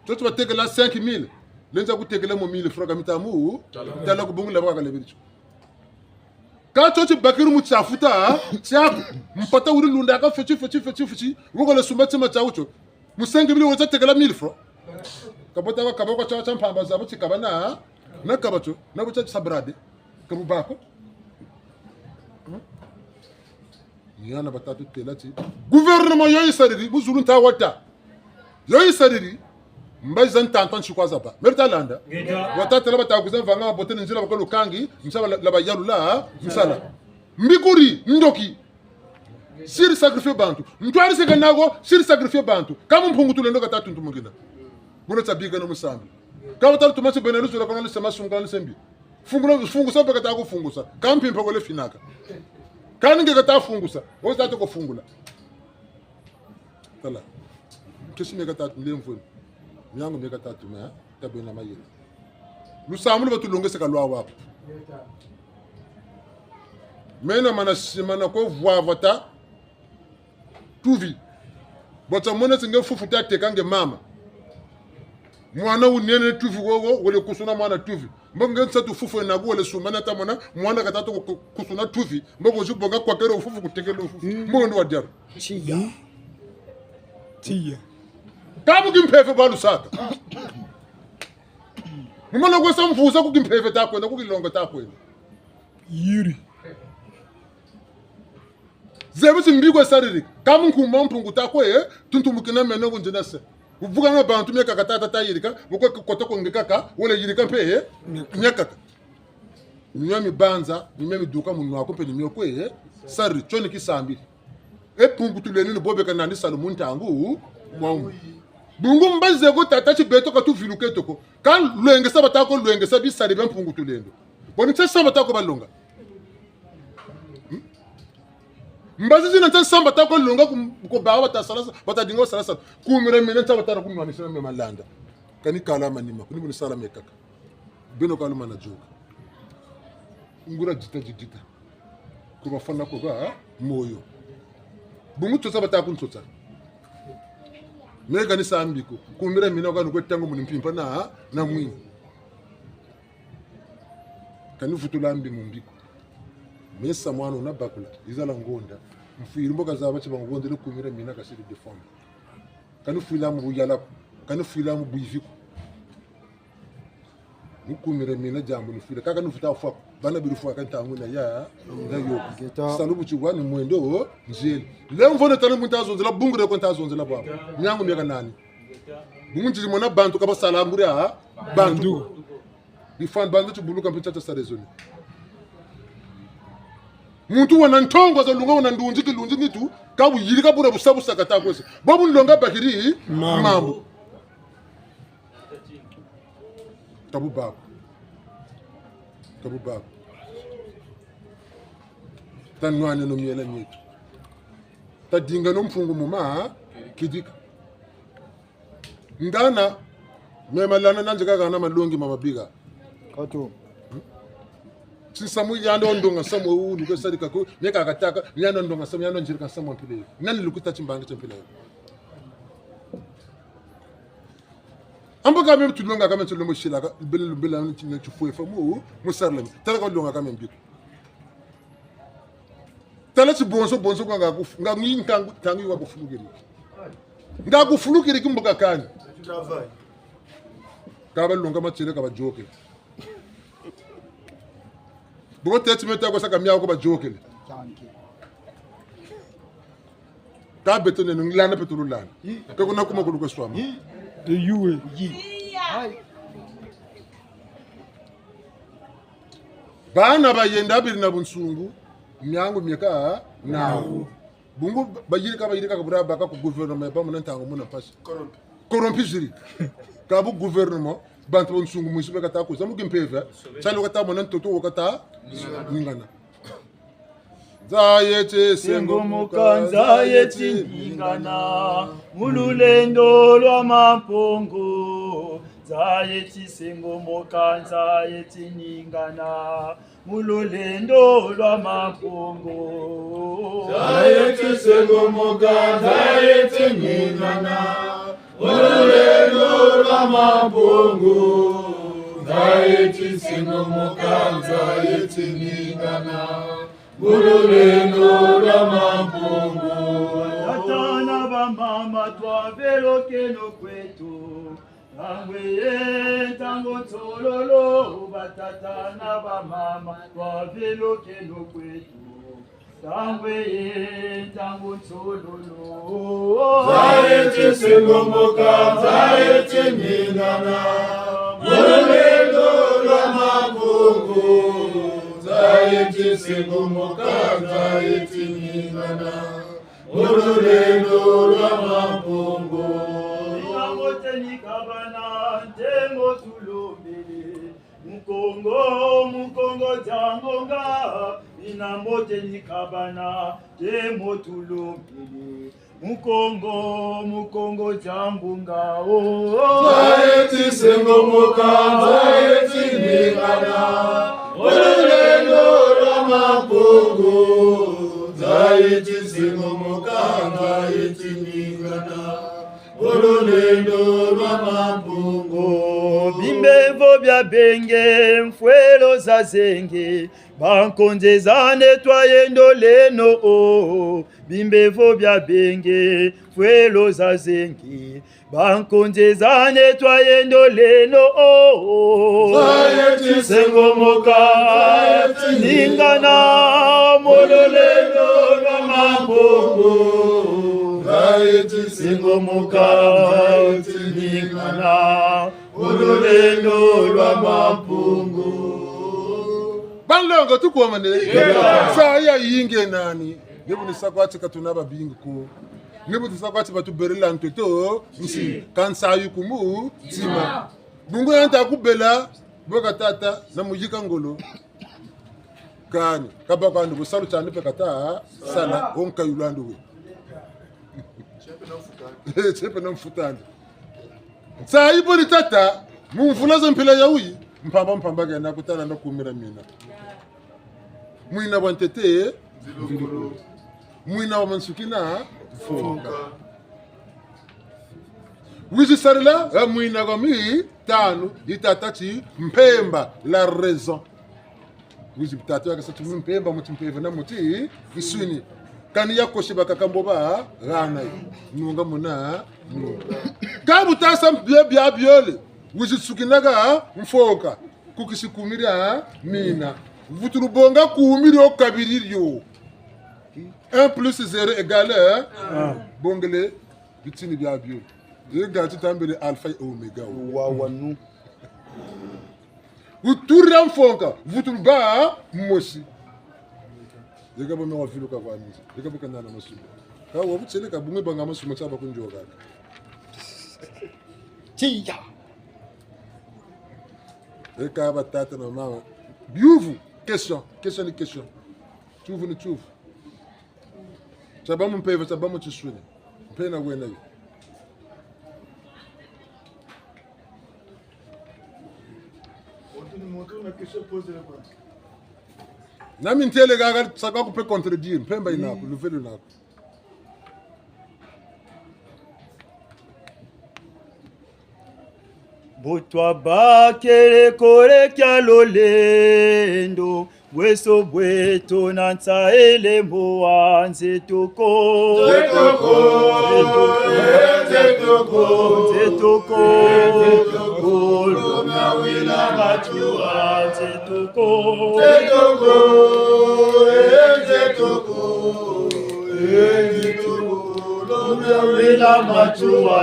Tio ti batekela cinq mille. Lenza kutekela mo mille francs ka mitamu. Tala ku bungu laba ka kalebele tio. Ka tio ti bakiri mu tia futa, tiaku, mpata wuri lunda ka feti, feti, feti, feti. Woko le sumba tima tiaku tio. Mu cinq mille wuri tia tekela mille francs. Ka bota ka, ka bota tia, tia mpamba zaba ti kabana, na kaba tio, na bu tia sabrade. Ka bu bako. Hmm? Ni hana batatu têla ti gouvernement yo yisariri, bu zulu nta wata. Yo yisariri, mbazi za ntanta nsi kwa zaba. Meri ta landa. Ngeta. Wata têla bata kwiza mvanga mabote ni nzila bakolo kangi, nsa la, la bayalula, nsala. Mbikuri, ndoki. Siri sacrifier bantu. Ntwari seka nako, siri sacrifier bantu. Ka mu Mpungu Tulendo kata tuntumukina. Buna tabika na musambi. Ka wata tuma ti bena luzula kana lise masunga na lise mbi. Fungula, fungusa mpe kata kufungusa. Ka mpimpa wele finaka. Kani nge kata fungusa. Wo tata ko fungula. Tala. Nkesi mie kata lemvwe. Miangu mie kata tume, eh? Tabe na mayela. Lusambu lu batulongese ka lwa waku. Mena mana simana ko vwavata. Tuvi. Bota mona ti nge fufu ta teka nge mama. Mwana wunene tuvi wowo, wele kusuna mwana tuvi. Mbo nge nsatu fufu ena ku wele sumana ta mona, mwana kata to ku-, kusuna tuvi. Mbo ko zibonga kwa kero fufu kutekelo fufu. Mm. Mbo ndo wa diaro. Tiya. Tiya. Ka mu kimpeve balusaka. Mu mana kwe sa mvuza ku kimpeve ta kwenda, ku kilongo ta kwenda. Yiri. Zebi ti mbi kwe sariri. Ka mu nkumbu a Mpungu ta kwe, eh, tuntumukina meno ku nzina se. Kuvuka nga bantu miakaka tata ta yirika, bu kwe kota ko nge kaka, wele yirika mpe, eh, miakaka. Ni mia mibanza, ni mia miduka mu nwa ko mpe ni mio kwe, eh, sariri, tio ni kisambiri. E Mpungu Tulendo ni bo beka nandi salu mu ntangu, mwa umu. Bungu mbazi ze ko tata ti beto ka tuviluke to ko. Ka lwengesa bata ko lwengesa bisari bia Mpungu Tulendo. Boni ntia sa bata ko balonga. Hmm? Mbazi zina ntia sa bata ko longa ku, ku bawu bata sala sa, bata dinga sala sa. Kumira mina ntia bata na kunwanisa na me malanda. Kani kala manima, kuni buni sala me kaka. Beno ka lumana dioka. Nguria dita didita. Ku bafwana ko ba, ha? Moyo. Bungu tsotsa bata kuntsotsa. Me kani sa mbi ko. Kumira mina kani kwe tango muni mpimpa na, ha? Na mwini. Kani vutula mbi mu mbi ko. Me sa mwana wuna bakula, yizala ngonda. Mfwiri mbo kazaba ti bangondele kumira mina kasiri défendre. Kani fwila mu buyala ko. Kani fwila mu bwivi ko. Mu kumira mina diambu ni fwila. Kaka ni futa fwa ko. Bana biri fwa ka ntangu na ya, na yo. Ngeta. Salu bu ti wa ni mwendo, nzeli. Lemvo ne tala muntu azonzela, bungu de ko nta azonzela bwabu. Miangu mieka nani. Bungu nzili mona bantu ka basala nguria, ha? Bantu. Bantu. Bifwani bantu ti buluka mpe tata sa raisonner. Muntu wena ntongo za lunga wena ndunzi kilunzi nitu, ka buyirika buna busa busa kata kwese. Bo bu nlonga bakiri, mambu. Mambu. Ka bu bako. Ka bu bako. Tanwaneno miela mieto. Tadingeno Mpungu mu ma, kidika. Ngana, me malanda nandi kaka na malongi ma mabiga. Kato. Ti nsamu yandi wa ndonga nsamu wu, ni kwe sarika ko, me kaka tâka, yandi wa ndonga nsamu, yandi wa nzirika nsamu wa mpila yo. Nani lukuta timbangi tia mpila yo. Ambo ka me tulonga ka me tulonga silaka, bele, bele, ni tifwefa mu, mu sarila mi. Tala ka longa ka me mbi ko. Tala ti bonso, bonso kwa nga kufu-, nga ngi ntangu, ntangu yi wa kufulukiri. Nga kufulukiri kimbuka kani. Travail. Ka balonga matiele ka bayôkele. Buko teti meta kwa saka miawu ko bayôkele. Ka beto neno ngi landa pe tululanda. Ka kuna kuma kulu kwe swama. Eyuwe. Bana bayenda beri na bunsungu, miangu mieka nawu. Bungu bayirika, bayirika ka bura baka ku gouvernement, bamona ntangu muna mpasi. Corrompu. Corrompu ziri. Ka bu gouvernement, bantu ba nsungu mwisi beka ta kwiza mu kimpeve, tiari wo kata mona ntoto wo kata ningana. Nza yeti sengomoka, nza yeti ningana, mu lulendo lwa Mampungu. Nza yeti sengomoka, nza yeti ningana, mu lulendo lwa Mampungu. Nza yeti sengomoka, nza yeti ningana, mu lulendo lwa Mampungu. Nza yeti sengomoka, nza yeti ningana, mu lulendo lwa Mampungu. Batata na bamama, twavelokeno kweto. Ntangu ye, ntangu nsololo, batata na bamama, twavelokeno kweto. Ntangu ye, ntangu nsololo. Nza yeti sengomoka, nza yeti ningana, mu lulendo lwa Mampungu. Nza yeti sengomoka, nza yeti ningana, mu lulendo lwa Mampungu. Bina mbote ni kabana, ntembo tulombele. Mukongo, Mukongo dia ngonga, bina mbote ni kabana, ntembo tulombele. Mukongo, Mukongo dia ngonga, oh. Nza yeti sengomoka, nza yeti ningana, mu lulendo lwa Mampungu. Nza yeti sengomoka, nza yeti ningana, mu lulendo lwa Mampungu. Bimbevo bia benge, mfwelo za zenge, bankonze za nettoyer ndoleno, oh. Bimbevo bia benge, mfwelo za zenge, bankonze za nettoyer ndoleno, oh. Nza yeti sengomoka, nza yeti ningana, mu lulendo lwa Mampungu. Nza yeti sengomoka, nza yeti ningana, mu lulendo lwa Mampungu. Banlongo tukomane. Yeka. Nza ya yinge nani? Ni bu ni sa kwa ti ka tuna babingi ko. Ni bu ni sa kwa ti batubelela ntoto nsi. Ka nsayi ku mutima. Bungu ya nta kubela, bo ka tata, na muyika ngolo. Kani, kabâ kwandi bu salu tiandi mpe kata sala, wo nkayulu andi we. Tiepe na mfuta andi. Nsayi bo ni tata, mu mvula za mpila ya wuyi, mpamba mpamba kena kutala na kumira mina. Mwina wa ntete, mwina wa mansukina, mfoka. Wizi sarila, eh, mwina wa mitanu, yi tata ti mpemba, la raison. Wizi tata ya kasa ti mu mpemba, mu timpeve na mu tinsuni. Kani ya kosi bakaka mbo ba hana yi. Nunga muna, nunga. Ka bu tasa bia, bia biole. Wizi sukina ha mfoka. Kukisi kumi dia mina. Vutulu bonga kumi dio kabiri dio. Un plus zéro égale un. Bongele bitini bia bio. Ye ga ti tambele alpha et oméga. Wa, wa, nu. Vutulu dia mfoka, vutulu bâ mosi. Ye ka bo me wa viluka kwa mizi. Ye ka bo ka nana masumu. Ka wa bu tieleka bu me banga masumu tia ba kunjoka. Tiya. Eka batata na bamama. Biyuvu, question, question ni question. Tiyuvu ni tiyuvu. Tia bâ mu mpeve, tia bâ mu tinsuni. Mpe na wena yo. Na mi ntele haha, saka ku pe contredire, mpemba yina ko, luvelo lwena ko. Bu twabakele kole kia lulendo, Bweso bweto na nsaele mbo wa nzetoko. Nzetoko, eh, nzetoko. Nzetoko, eh, nzetoko. Lumia wila Matsoua, nzetoko. Nzetoko, eh, nzetoko. Eh, nzetoko. Lumia wila Matsoua.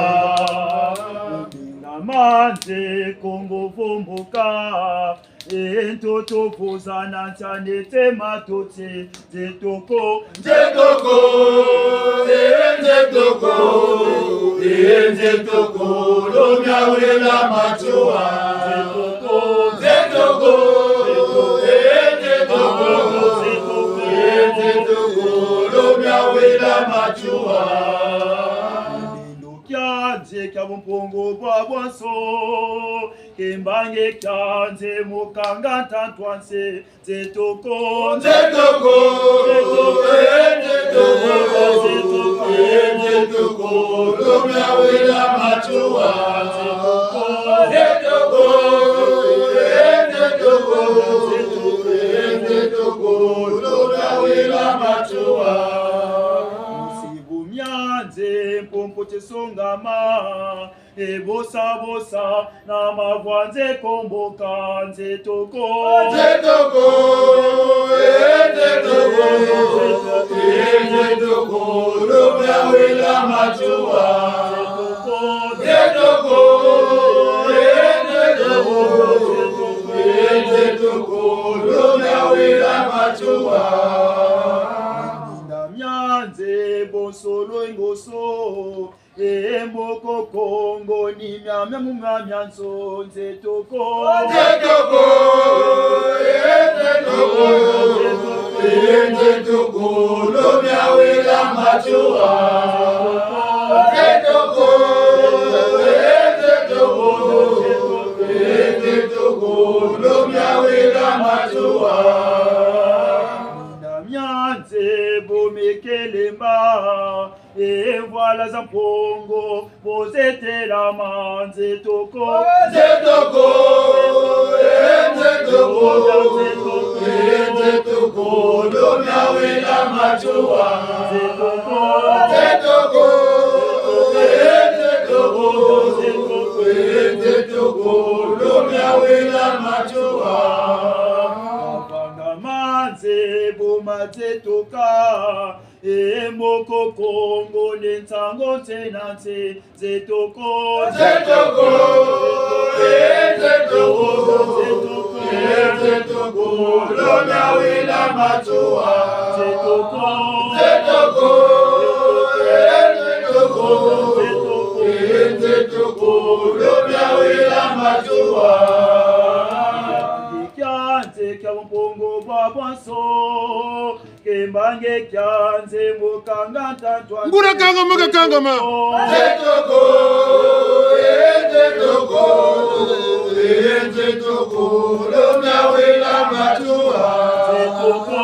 Nge ma nze Kongo vumbuka. Eh, ntoto vuza na ntia nete matote, nzetoko. Nzetoko, eh, nzetoko, eh, nzetoko, lumia wila Matsoua. Nzetoko, nzetoko, eh, nzetoko, eh, nzetoko, lumia wila Matsoua. Lendo kia nze kia bumpungu bwa bwanso. Kimbangi kia nze mukanga ntantu a nse, nzetoko. Nzetoko, eh, nzetoko, eh, nzetoko, lumia wila Matsoua. Nzetoko, eh, nzetoko, eh, nzetoko, lumia wila Matsoua. Nsibu mia nze mpumpu tisongama. E bosa bosa, na mavwa nze komboka, nzetoko. Nzetoko, eh, nzetoko, eh, nzetoko, lumia wila Matsoua. Nzetoko, eh, nzetoko, eh, nzetoko, lumia wila Matsoua. Mina mia nze bonso lwengoso. E mboko Kongo ni miamia mu miamia nso, nzetoko. Nzetoko, eh, nzetoko, eh, nzetoko, lumia wila Matsoua. Nzetoko, eh, nzetoko, eh, nzetoko, lumia wila Matsoua. Mina mia nze bo mekelemba. E mvwala za mpongo, bo zetelama, nzetoko. Nzetoko, eh, nzetoko, eh, nzetoko, lumia wila Matsoua. Nzetoko. Nzetoko, eh, nzetoko, eh, nzetoko, lumia wila Matsoua. Mavanga ma nze bo ma nzetoka. E mboko Kongo ni nsangu nse na nse, nzetoko. Nzetoko, eh, nzetoko, eh, nzetoko, lumia wila Matsoua. Nzetoko. Nzetoko, eh, nzetoko, eh, nzetoko, lumia wila Matsoua. Kia nze kia bumpungu bwa bwanso. Kimbangi kia nze mukanga ntantu a nse. Ngura kangama kakangama. Nzetoko, eh, nzetoko, eh, nzetoko, lumia wila Matsoua. Nzetoko.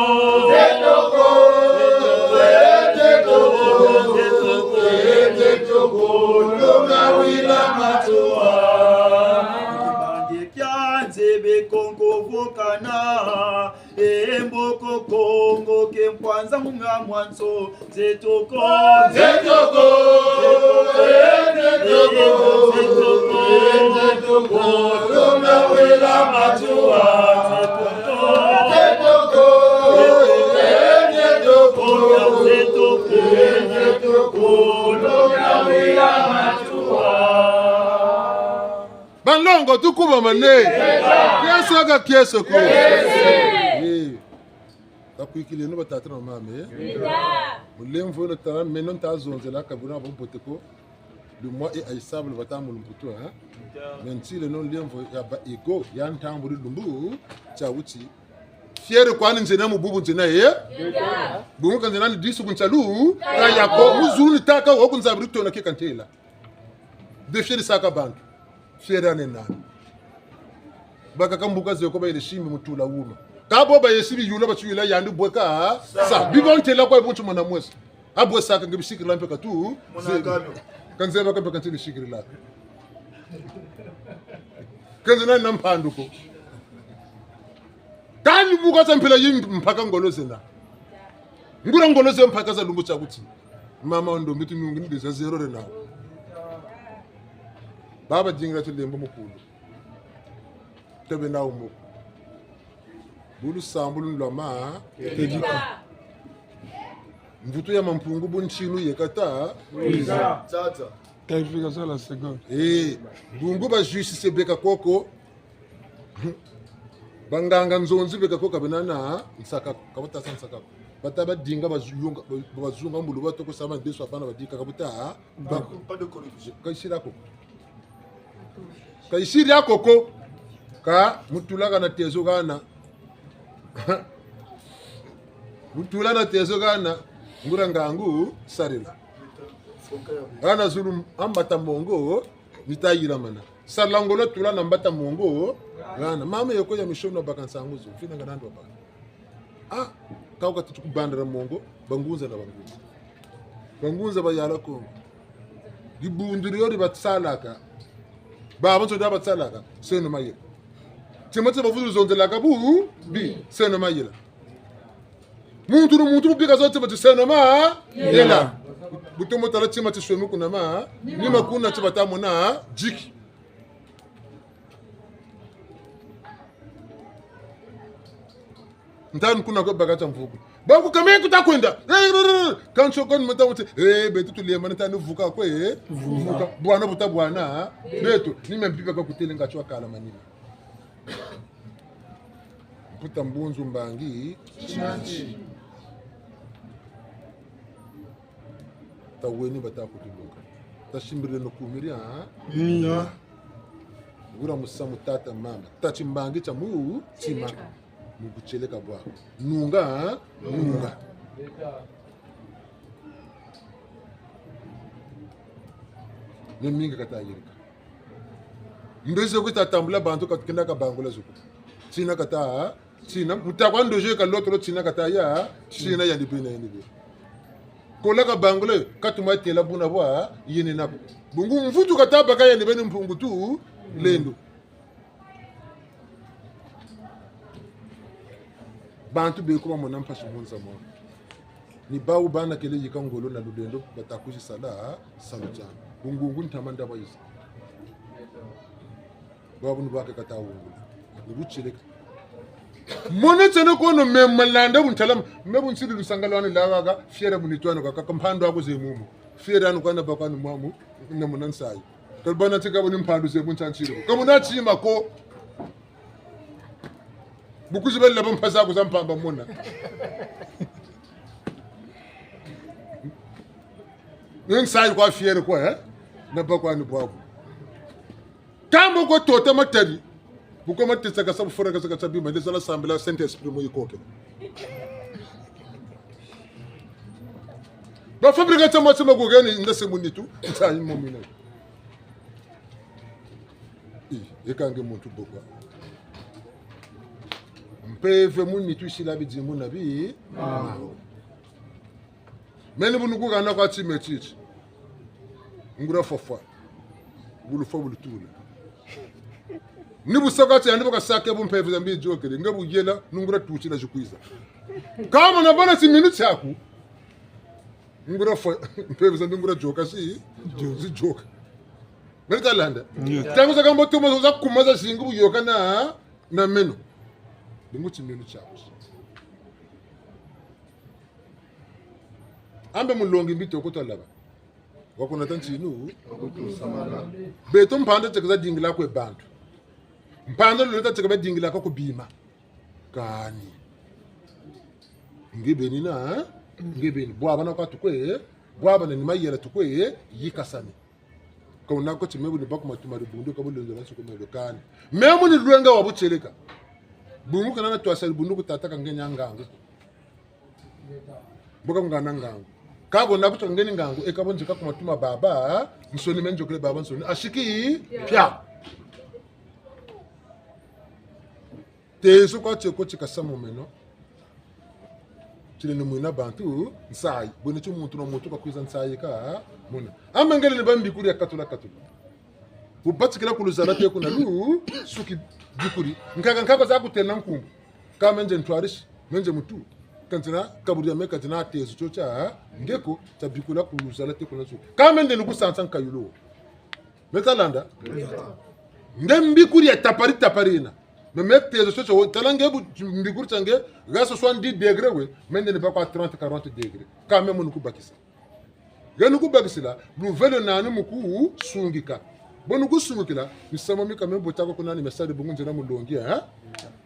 Nzetoko, eh, nzetoko, eh, nzetoko, lumia wila Matsoua. Kimbangi kia nze bekonko vukana. E mboko Kongo ke mpwanza munga mwanso, nzetoko. Nzetoko, eh, nzetoko, eh, nzetoko, lumia wila Matsoua. Nzetoko, eh, nzetoko, eh, nzetoko, lumia wila Matsoua. Banlongo, tukubamane. Kiese ka kiese ko. Eh. Bakwikileno batata na bamama, eh? Mulemvo weno tala meno nta zonzela ka buna bambote ko. Lumwa e ayisabu lubata mu lumputu, eh? Me ntileno mulemvo ya ba ego, ya ntambuli lumbu, tia wuti. Fier kwani nzena mu bubu nzena, eh? Bungu ka nzena ni disu ku nsalu, kaya ko, mu zulu ni tâka, wo ku nzabiri tona ke kantela. Be fier saka bantu. Fier ane nani. Bakaka mbuka zeko bayele simbi mu tula wuma. Ka bo bayesi biyula batiyula yandi bwe ka sa. Sa. Bibo ntela kwa buntu mwana mwesi. A bwe saka nge bisikirila mpe katu. Mwana ze-, kano. Ka nzeba ka mpe kanti bisikirila. Ka nze nani na mpandu ko. Kani Buka za mpila yi mpaka ngolo zena. Nguria ngolo ze mpaka za lumbu tia kuti. Mama wa ndombi tunungi ni déjà zéro re nawu. Baba dingira tulembo mukulu. Tebe nawu muku. Bu lusambulu lwa ma. Tedika. Mvutu ya Mampungu bu ntinu yeka ta. Wiza. Tata. Qualification la seconde. Eh, bungu ba justice beka koko. Banganga nzonzi beka ko ka bena na nsaka ko, ka bata sa nsaka ko. Bata ba dinga bazunga, bazunga mbulu ba toko sa ba ndeso bana badika ka buta. Pas de corruption. Kayisila ko. Kayisila ko ko. Ka mutula kana tezo kana. Mutula na tezo kana. Nguria ngangu sarila. Kana zulu ambata mongo. Nita yilamana. Sala ngolo tula na mbata mongo. Ngana. Mama yeko ya mishono baka nsangu zo. Fina ngana ndo baka. Ah, kau kati tukubandira mongo. Bangunza na bangunza. Bangunza bayala Kongo. Dibundu dio di batsalaka. Babansoni batsalaka. Seno mayela. Tima tima vutu zonzelaka bu. Bi. Seno mayela. Muntu ni muntu bu bika zo tima ti seno ma. Yela. Butomo tala tima ti swemi kuna ma. Ni makuna ti bata mona. Diki. Ntanu kuna kwe baka tia mvuku. Baku kame kuta kwenda. Kanso kani mata wuti. Eh, beto tuliema ni tani vuka kwe. Vuka. Bwana buta bwana. Beto. Ni me mpipa kwa kutele nga tiwa kala manima. Mputa mbunzu mbangi. Timanti. Taweni bata kutuluka. Tasimbireno kumiri, ha? Iya. Nguria musamu tata mama. Tati mbangi tia mu tima. Mu kutieleka bwa. Nunga, ha? Nunga. Ni mingi kata yirika. Ndozi zo kuta tambula bantu kata kenda kabangula zo ko. Tina kata, tina, mutakwa ndozi ka lotolo tina kata ya, tina yandi bena yandi bena. Kola kabangula, katuma tela buna bwa, yene nako. Bungu mvutu kata baka yandi bena Mpungu Tulendo. Bantu beko bamona mpasi mu nza mwa. Ni bawu bana kele yika ngolo na lulendo bata kwizi sala, salu tiandi. Bungungu ntama nda bayiza. Bwabu ni bwa ke kata wungula. Ni butieleka. Mona tiene kono me malanda bu ntalama. Me bu nsiri lusanga lwani lwawaga, fière bu nitwani kwa kaka mpandu aku ze mumu. Fière anu kwa na bakwa ni mwamu, na muna nsayi. Kalubana ti ka bu ni mpandu ze bu ntansiri. Ka muna tima ko. Bu kuzi bela ba mpasi aku za mpamba mona. Ni nsayi kwa fière kwa, eh? Na bakwa ni bwabu. Tambo ko tota matari. Bu ko matesa kasa bu fora kasa kasa bima, nde sala sambila Saint-Esprit mu yikoke. Ba fabriquer tia mwa tima kugeni, nda se mu nitu, nsayi mu mina. I, eka nge muntu bokwa. Mpeve mu nitu sila bidimbu na bi. Ah. Meni bu nukukana kwa tima titi. Nguria fwa fwa. Bu lufwa bu lutula. Ni bu saka ti yandi bu kasaka bu mpeve za mbi ziokele. Nge bu yela, ni nguria tutila zikwiza. Ka mona bana timinu tiaku. Nguria fwa, mpeve za mbi nguria zioka si, zioka. Meni ta landa. Yes. Ntangu zakaka mbo tuma za kuma zazingi bu yoka na, na meno. Bungu timinu tiaku. Ambe mulongi mbi toko twalaba. Wa kunata ntinu. Beto mpanda tieka za dingila kwe bantu. Mpanda luleta tieka ba dingila kwa ku bima. Kani. Nge beni na, eh? Nge beni. Bwabana kwa tukwe, bwabana ni mayela tukwe, yikasani. Ka wuna ko ti me bu ni baku matuma dibundu ka bu lwenzo la nsuku melo kani. Me mu ni lwenga wa butieleka. Bungu kana na twasa dibundu ku tata ka nge ni a ngangu. Mbo ka ngana ngangu. Ka ko na kutu ka nge ni ngangu, e ka bo nzika ku matuma babansoni, me nzokele babansoni. Asiki, pia. Tezo kwa tieko ti kasa mu meno. Tileno mwina bantu, nsayi. Bwene ti muntu na muntu kakwiza nsayi ka, mona. Amangele ni bambi kuri ya katula katula. Bu batikila ku luzala te kuna lu, suki bikuri. Nkaka nkaka za kutela nkumbu. Ka me nze ntwarisi, me nze mutu. Ka nzina kaburi ya me ka nzina tezo tio tia, ha? Nge ko, tia bikula ku luzala te kuna zo. Ka me nze ni kusansa nkayulu. Me ta landa? Nge mbikuri ya tapari tapari na. Me me tezo tio tio, tala nge bu mbikuri tia nge, ga soixante-dix degrés we, me nde ni bâ kwa trente, quarante degrés. Ka me munu kubakisa. Nge ni kubakisila, luvelo nani mu kusungika. Bo ni kusungikila, misamu mi ka me botaka kuna ni mesari bungu nzila mulongi, eh?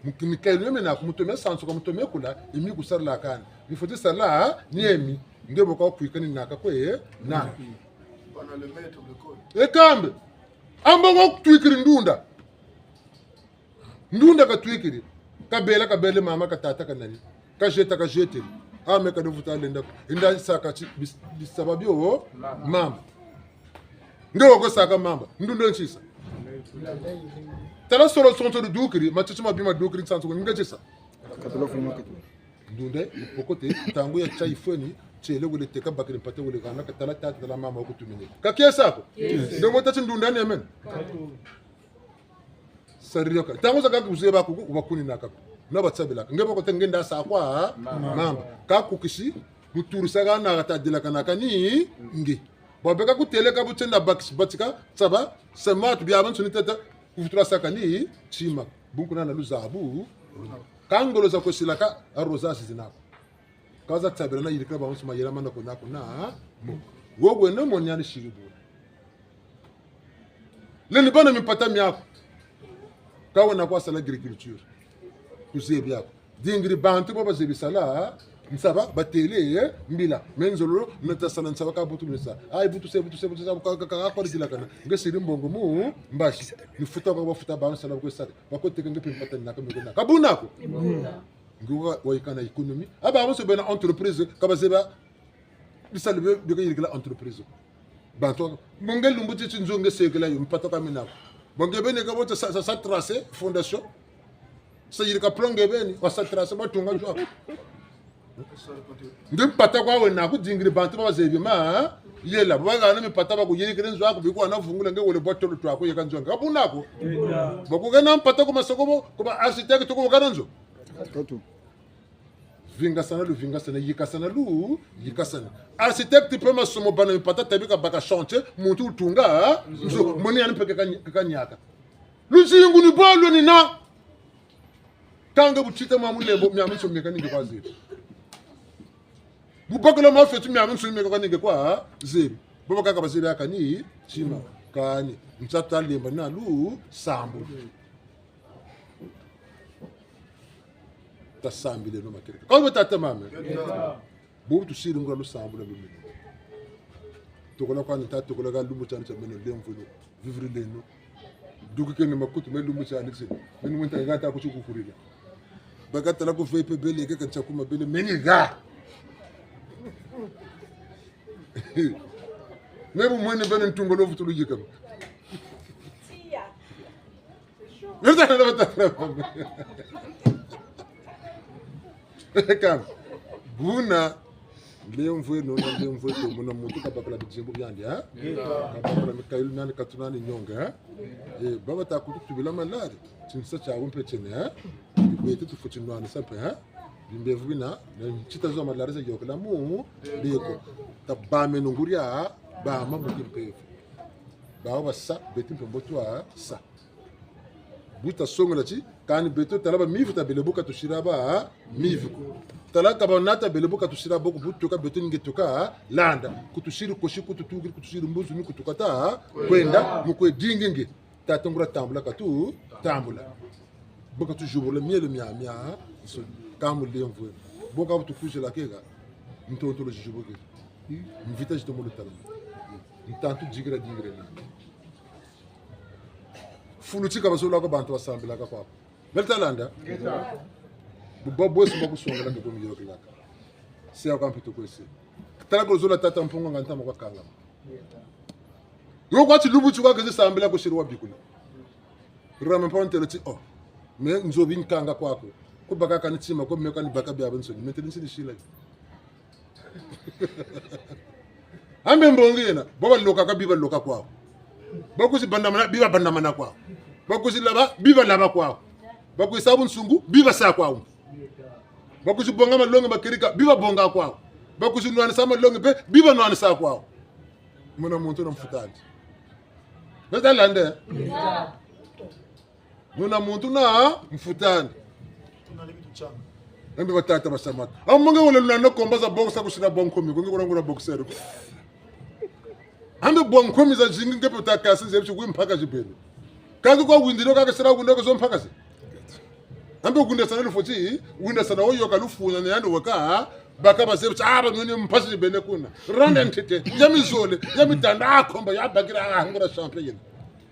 Mu-, mikayulu mi naku, mutu me sansuka, mutu me kula, emi kusala kani. Mifweti sala, ni emi, nge bo ka kwika ni naka kwe, eh? Na. Bana le maître de l'école. E kambe, amba wa kutwikiri ndunda. Ndunda katwikiri. Kabela, kabele mama, ka tata, ka nani. Kajeta, kajetele. A me ka devuta lenda. Nda saka ti bis-, bisaba bio, mamba. Nge wo ko saka mamba. Ndunda nsisa. Tala solo sonso dudukiri, matiti mabi madukiri nsansu ko nge tisa. Katula fuma katula. Ndunda, ipokote, ntangu ya tiayi fweni, tiele wele teka bakiri mpata wele hana, ka tala tata, tala mama, wa kutumine. Ka kiesa ko? Yes. Nde mo tâ ti ndunda ni ya meno. Sarila ka. Ntangu zakaka kuzebi ba kuku, wa kunina kaka. Na ba tsabila. Nge ba ko te nge nda sa kwa, ha? Mamba. Mamba. Ka kukisi, muturisa hana hata dilakana kani, nge. Bwa beka kutêle ka bu tienda bakisi, batika, tsaba, sematu, biabiansoni tata, kuvutura saka ni, tima. Bunku nana luzabu. Ka ngolo za kwesilaka, a rosa zizinako. Ka za tsabila na yirikila babansoni mayela mana ko nako na, mo. Wo wena mo niani siri buna. Lendi bâ na mimpata miaku. Ka wena kwa sala agriculture. Kuzebi ako. Dingiri bantu bo bazebi sala, nsaba, batêle, eh, mbila. Me nzololo, nata sala nsaba ka butu nisa. Ayi, butu se, butu se, butu se, ka, ka, ka, ka, kwa dilakana. Nge siri mbongo mu, mbazi. Ni futa kwa bafuta ba nsala kwe sala. Ba kwe teka nge mpe mpata ni naka meko na. Ka buna ko? Buna. Nge wa, wayika na économie. A babansoni bena entreprise, ka bazebi bisalu bio, bio ka yirikila entreprise. Bantu, mo nge lumbu ti ti nzo nge sekela yo, mpata kwa mina ko. Bo nge beni ka bo ta sa, sa, sa tracer fondation. Sa yirika plan nge beni, wa sa tracer, batunga nzo. Nge mpata kwa wena ko dingiri bantu ba bazebi ma, yela, bo bahana mimpata ba kuyirikila nzo aku, biko wana vungula nge wele bwa tolo twa ko yeka nzo. Ka buna ko? Bo ku kena mpata ku masoko bo, ku ba architecte ko kana nzo. Katu. Vingasana lu, vingasana, yikasana lu, yikasana. Architecte mpe masomo bana mimpata tabika baka chantier, muntu wutunga nzo, moni yani mpe kaka ni-, kaka niaka. Luzingu ni bwa lwenina. Kanga bu tita mwa mulembo, miamiansoni meka ni nge kwa zebi. Bu bakula mafeti miamiansoni meka kwa ni nge kwa zebi. Bo bakaka bazebi aka ni, tima, kani, nsatu lemba na lusambulu. Tasambileno makereka. Ka bo tata mama. Bobu tusiri ngula lusambulu lwa lumino. Tokola kwani ta tokola ka lumbu tiani tia meno lemvweno. Vivirileno. Dukikeno makutu me lumbu tiani tsi. Meno mwenta ha ta kuti kukurila. Baka tala ku V P B leke ka ntia kuma bele meni ha. Me bu mwene bele ntungolo vutulu yikama. Kama. Buna, lemvweno na lemvweno, muna muntu kabakula bidimbu biandi, eh? Kabakula mikayulu miandi, katu nani nyonga, eh? Eh, baba ta kutu tubila malari, tinsa tia mpe tiena, eh? Bibwete tufweti nwanisa mpe, eh? Bimbevo bina, na ntita zo malari za yokela mu, beko. Tabameno nguria, bama mu kimpeve. Bawu basa, beto mpe mbo twasa. Bu tasongela ti, kani beto tala ba mivi tabele bu ka tusiri ba mivi ko. Tala ka bana tabele bu ka tusiri bo ko bu tuka beto ni nge tuka landa. Ku tusiri kosi, ku tutukiri, ku tusiri mbuzu ni ku tuka ta kwenda, mu kwe dingi nge. Tata nguria tambula ka tutambula. Bu ka tuzibula mielo miamia, so, ka mu lemvweno. Bo ka bu tukwizila keka, ntontolo zizibukiri. Mvita zitomo lutala. Ntantu dikira dikira na. Fulu ti ka bazolaka bantu basambilaka kwaku. Bele ta landa? Ngeta. Bu ba bwesi ba kusongela nge ko miyokelaka. Se ya kwa mpito kwesi. Tala ko zola tata Mpungu nga ntama kwa kangama. Yo kwa ti lumbu ti kwa kezi sambila kusiri wa bikula. Rame mpa ntelo ti, oh. Me nzo bi nkanga kwaku. Ku baka kani tima ko me kani baka biabiansoni. Me ntelo nsini sila. Ambe mbongi yena, bo balokaka bi baloka kwawu. Ba kwizi bandamana, bi babandamana kwawu. Ba kwizi laba, bi balaba kwawu. Ba kwizi sa bunsungu, bi basa kwawu. Bakwizi bonga malongi ma kedika, bi babonga kwawu. Bakwizi nwanisa malongi mpe, bi banwanisa kwawu. Muna muntu na mfutandi. Nata landa? Muna muntu na mfutandi. Mbe batata basamata. Amu nge wele luna na combat za boxe kusila bwa nkomi, ko nge kuna ngula boxeur. Ambe bwa nkomi zazingi nge pe ta kasi nzebi ti kwe mpaka zibeni. Kaki kwa windilo kaka sila windilo ka zo mpaka zi. Ambe windasana lufweti, windasana wo yôka lufuna na yandi weka, baka bazebi ti, ah, ba nweni mpasi zibeni kuna. Randa ntete, ya mizole, ya mitanda, ah, combat, ya bakila, ah, ngula champion yena.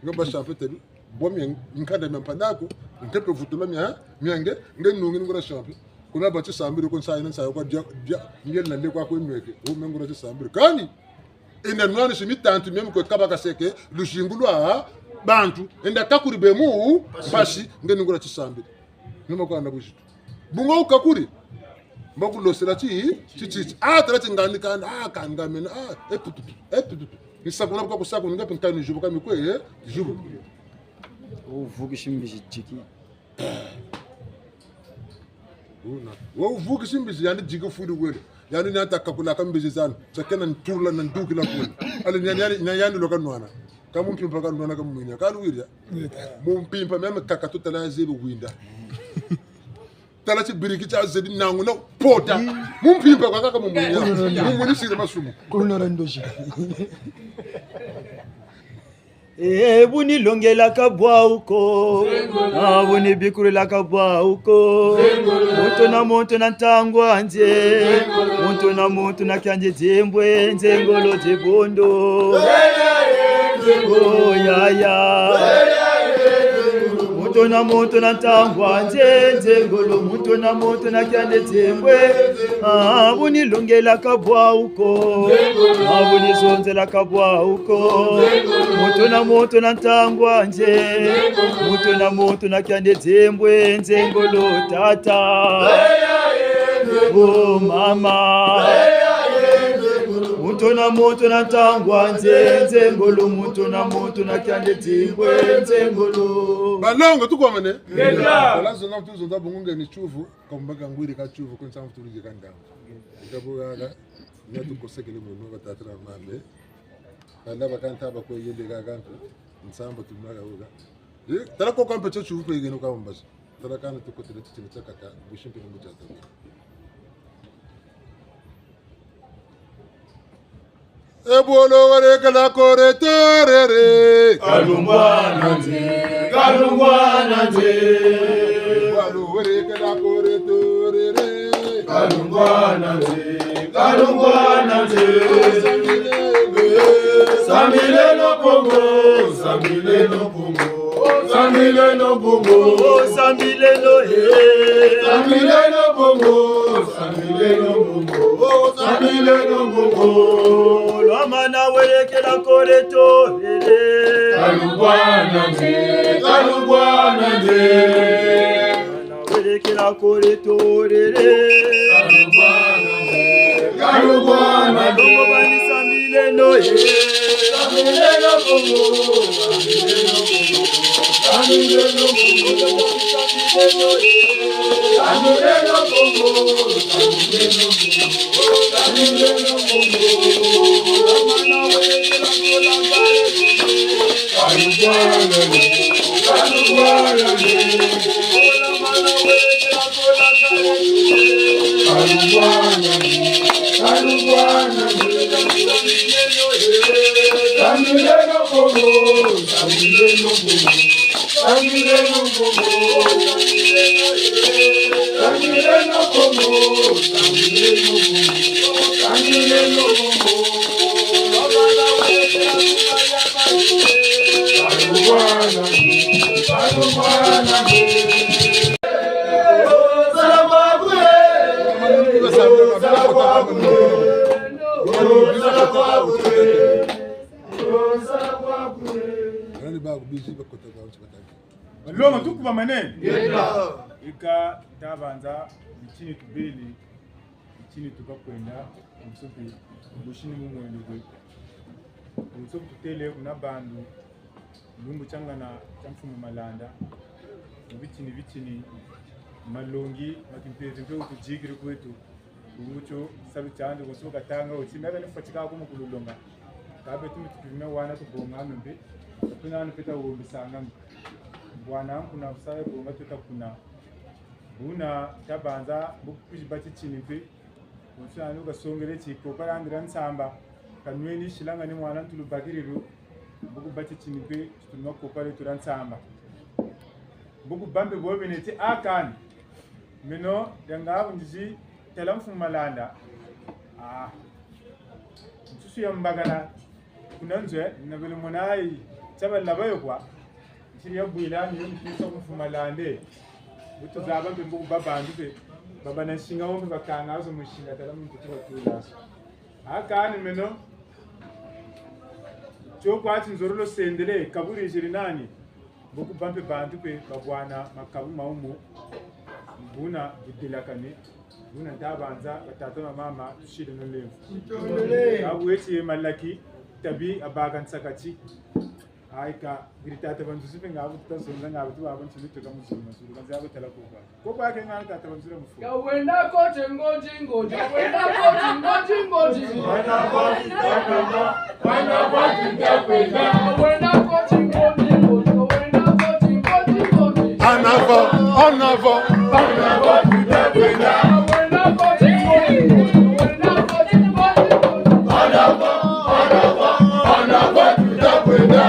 Ngomba champion telu. Bo mia nkanda mia mpandaku, nge pe vutula mia, mia nge, nge nungi ngula champion. Kuna ba tisambiri ko nsayi na nsayi kwa dia, dia, nge na le kwa kwe nweke. Wo me ngula tisambiri. Kani, enda nwanisi mitantu mia mu kwe kaba kaseke, luzingu lwa bantu, enda kakuri be mu, mpasi, nge ngula tisambiri. Numa kwa na buzitu. Bungu kakuri. Mba kulosela ti, ti, ti, ti. Ah, tala ti ngani kanda, ah, kani ngamena, ah, epututu, epututu. Ni sakuna kwa kusakuna, nga pe nkani zubu kami kwe, eh, zubu. Wo vukisi mbizi diki. Wuna. Wo vukisi mbizi, yandi diki fwiri wele. Yandi ni ata kakula ka mbizi zani. Tiakena ntula na ndukila kule. Ale ni yandi, yandi, ni yandi lo kanwana. Ka mu mpimpa kanwana ka mwini. Ka luwiri ya. Mu mpimpa meme kaka tutala zebi winda. Tala tibiriki tia zebi nangu na pota. Mu mpimpa kwa kaka mu mwini. Mu mwini siri masumu. Kuna randoji. Eh, bu nilongelaka bwawu ko. Ah, bu nibikulilaka bwawu ko. Muntu na muntu na ntangu andi. Muntu na muntu na kiandi dimbwe, nzengolo dibondo. Oh, yaya. Muntu na muntu na ntangu andi, nzengolo, muntu na muntu na kiandi dimbwe. Ah, bu nilongelaka bwawu ko. Ah, bu nizonzelaka bwawu ko. Muntu na muntu na ntangu andi. Muntu na muntu na kiandi dimbwe, nzengolo tata. Oh, mama. Muntu na muntu na ntangu andi, nzengolo, muntu na muntu na kiandi dimbwe, nzengolo. Balongo, tukwamane? Ngeta. Wala zonza, tuzonza bungu nge ni tiyuvu, kamba ka ngwiri ka tiyuvu, ko nsambu tuluzi ka ndambu. Ika bu haha, na tukosekele munu, batata na bamama. Bala bakanta bakwe yende ka kantu, nsambu tumaka wuka. Eh, tala ko kampe tio tiyuvu kwe yende ka mbazi. Tala kana tukotele titini tiakaka, busi mpe ni mu tiata. E bwolo werekela kore torere. Kalungwana nze, kalungwana nze. E bwolo werekela kore torere. Kalungwana nze, kalungwana nze. Sambileno Kongo, sambileno Kongo. Sambileno Kongo, sambileno, eh. Sambileno Kongo, sambileno Kongo, sambileno Kongo. Lwamana werekela kore torere. Kalungwana nze, kalungwana nze. Werekela kore torere. Kalungwana nze, kalungwana nze. Kongo bani sambileno, eh. Sambileno Kongo. Balongo, tukubamane. Yeka. Eka tabanza bitini tubele, bitini tuka kwenda, nsopi bushini mu mwendo gwe. Nsopi tutele kuna bandu, lumbu tiangana tia mfumu Malanda, bitini bitini, Malongi ma kimpeve mpe wutuzikiri kweto. Bungu tio salu tiandi bonso katanga oti, meka ni fwatika ko mu kululonga. Ka beto mpe tupimina wana tubonga mpe. Tuna ni peta wombisanga mpe. Bwana nkuna kusa bonga tuta kuna. Buna tabanza mbo kwizi bati tini mpe. Bonso yandi kasongele ti kopa landi la nsamba. Kanweni silanga ni mwana ntulu bakirilu. Mbo kubati tini mpe, tutunwa kopa leto la nsamba. Mbo kubâ mpe bo bena ti: A kani. Meno, dianga bundizi, tala Mfumu Malanda. Ah. Nsusu ya mbakala. Kuna nzo, nabele mona ayi, tiaba laba yo kwa. Nsiri ya bwila, ni yo mpisa ku Mfumu Malanda. Butu zaba mpe mbo kubâ bantu mpe. Baba na nsinga wo mpe bakanga zo mu nsinga, tala muntu tuba tula zo. A kani meno. Tio kwa ti nzololo sendele, kaburi ziri nani? Mbo kubâ mpe bantu mpe babwana makabu maumu. Buna budelakane. Buna ntabanza, batata na mama, tusiri na lemvo. Ntondele. Abu eti ye malaki, tabi abaka nsakati. Ayi ka, biri tata banzuzi mpe nga bu tuta zonza nga bu tuba bantu ni tuka mu zulu mazulu, kanzi abu tala kopa. Kopa ke nga tata banzula mufu. Kawenda ko ti ngoti ngoti, kawenda ko ti ngoti ngoti. Kawenda ko ti ngoti ngoti, kawenda ko ti ngoti ngoti. En avant, en avant, en avant, kawenda ko ti ngoti ngoti, kawenda ko ti ngoti ngoti. En avant, en avant, en avant, kawenda.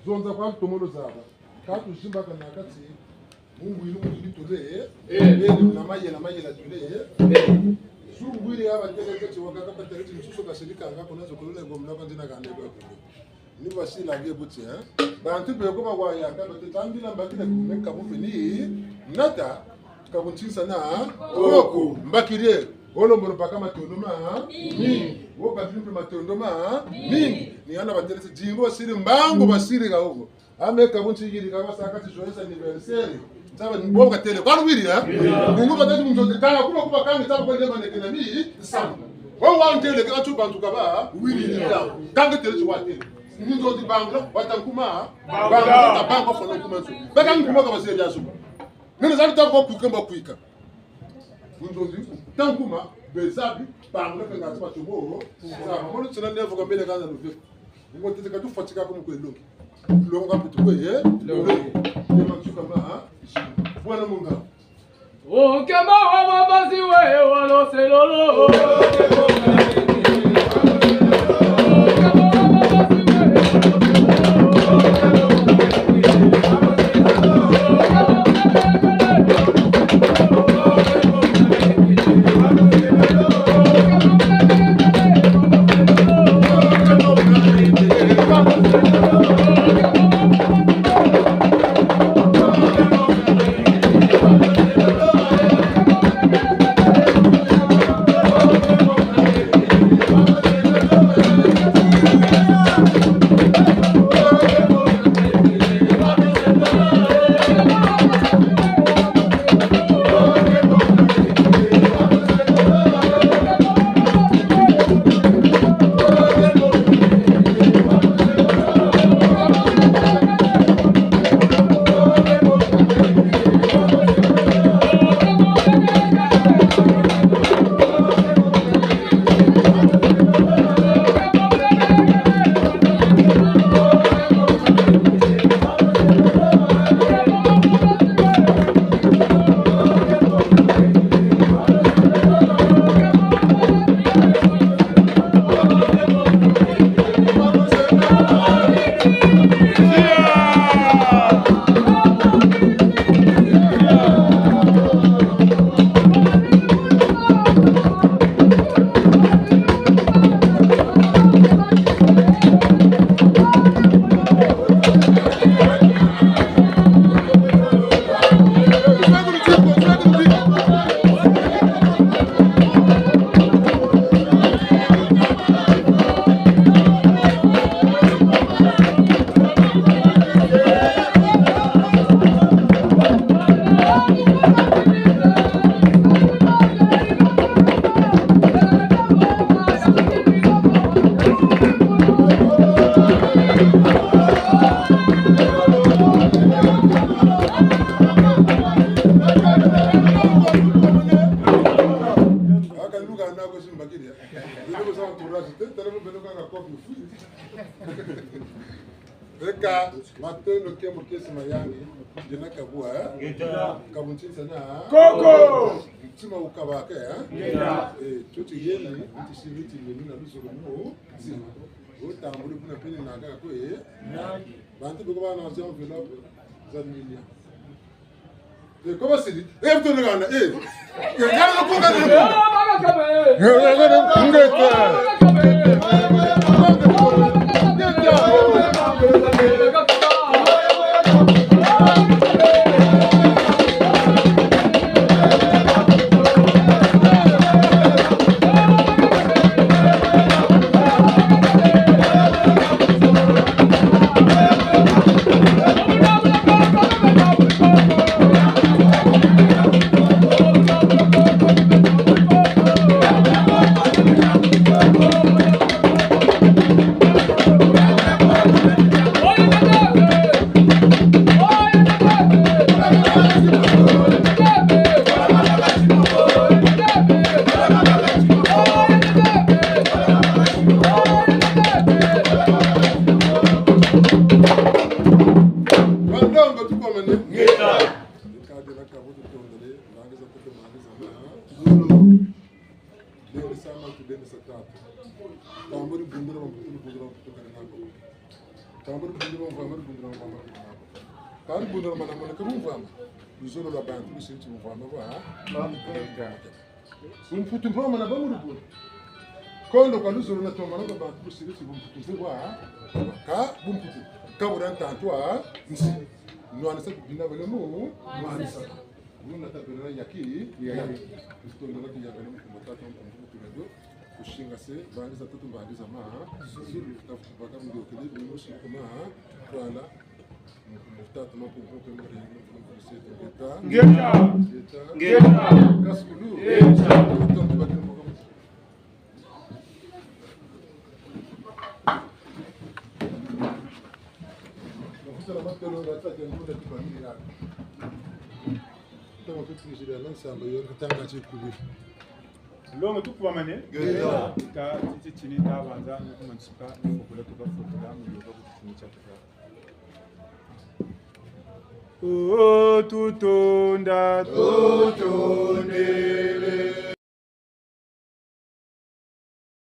Zonza kwa ntomolo zaba. Ka tuzimbakana kati, mu ngwiri, mu ngwiri tule, eh? Eh. Eh, na mayela, mayela tule, eh? Eh. Zungwiri ya batele kati, wakaka batele kati, nsusu kaserikanga, kuna zo kulule ngomna kwa ndina kande kwa kule. Ni basila nge buti, eh? Bantu beko ba waya ka bate tambila mbakila kumeka bufini, nata, kabuntisa na, koko, mbakile, olo mbolo baka matondo ma, mingi, wo bakili mpe matondo ma, mingi, ni hana batelese, dimbu basiri mbangu basiri ka oko. Ame kabunti yiri kaba saka ti joyeux anniversaire. Ntaba ni bo katele. Kwa wiri, eh? Bungu batatu munzo de kala, kuma kuba kange taba kwa lema nekena mi, samu. Wa wa ntele ka tu bantu kaba, wiri ya. Kange tele tu wa tele. Munzo di bangula, wata nkuma, bangula, bangula, fono kuma nso. Beka nkuma kaba se ya suba. Nene zali ta kwa kwika mba kwika. Munzo di, ta nkuma, bezabi, bangula, pe ngati batomo, sa, mono tsina nevo kambele kana luve. Ngo tete ka tufatika ko mu kwe longi. Longa putu kwe, eh? Longi. Ni matsuka ma, ha? Bwana munga. O nkema wa mamazi we, wa loselolo. Akaluka nako simbakiri. Bino ko sa entourage, te, tala beno kaka kofi. Eka, matondo, nkembo, kiese, mayangi, dina kabwa, eh? Ngeta. Kabuntinsa na? Koko! Ntima wukabaka, eh? Ngeta. Eh, tio ti yeni, nti siri ti yeni na luzolo mu, ntima. Wutambuli kuna peni na kaka kwe, eh? Nani? Bantu beko bana za enveloppe, za million. Eh, comment c'est dit? Eh, vous tenez là, eh. Eh, regarde le coup, regarde le coup. Eh, regarde le coup, regarde le coup. Bandongo tukomene. Ngeta. Kadi na kabu tutondele, mangi za kutu mangi za na. Lendisa ma tu lendisa tata. Tambuli bundula bambutu, bundula bambutu kari nako. Tambuli bundula bamvama, bundula bamvama kari nako. Kari bundula mana mana kari mvama. Luzolo lwa bantu, lusinti mvama kwa, ha? Mfutu mvama na bamuri bundula. Kondo kwa luzolo na tomana kwa bantu kusiri si bumputu mpe kwa, ka bumputu. Ka bura ntantu a nsi. Nwanisa kubina bale mu, nwanisa. Wuna tabela yaki, yaki. Kutonda laki yaka na mkumba tata mkumba kutu radio. Kusinga se, bandiza tutu bandiza ma. Zulu, tafutu baka mdo kele, mdo sikuma, twala. Ngeta. Ngeta. Ngeta. Kasukulu. Ngeta. Longo tukubamane. Ngeta. Ta titi tini tabanza, nukumansuka, nufukula, tuka fukula, muyoka kutufumi tia tuka. O tutonda, tutondele.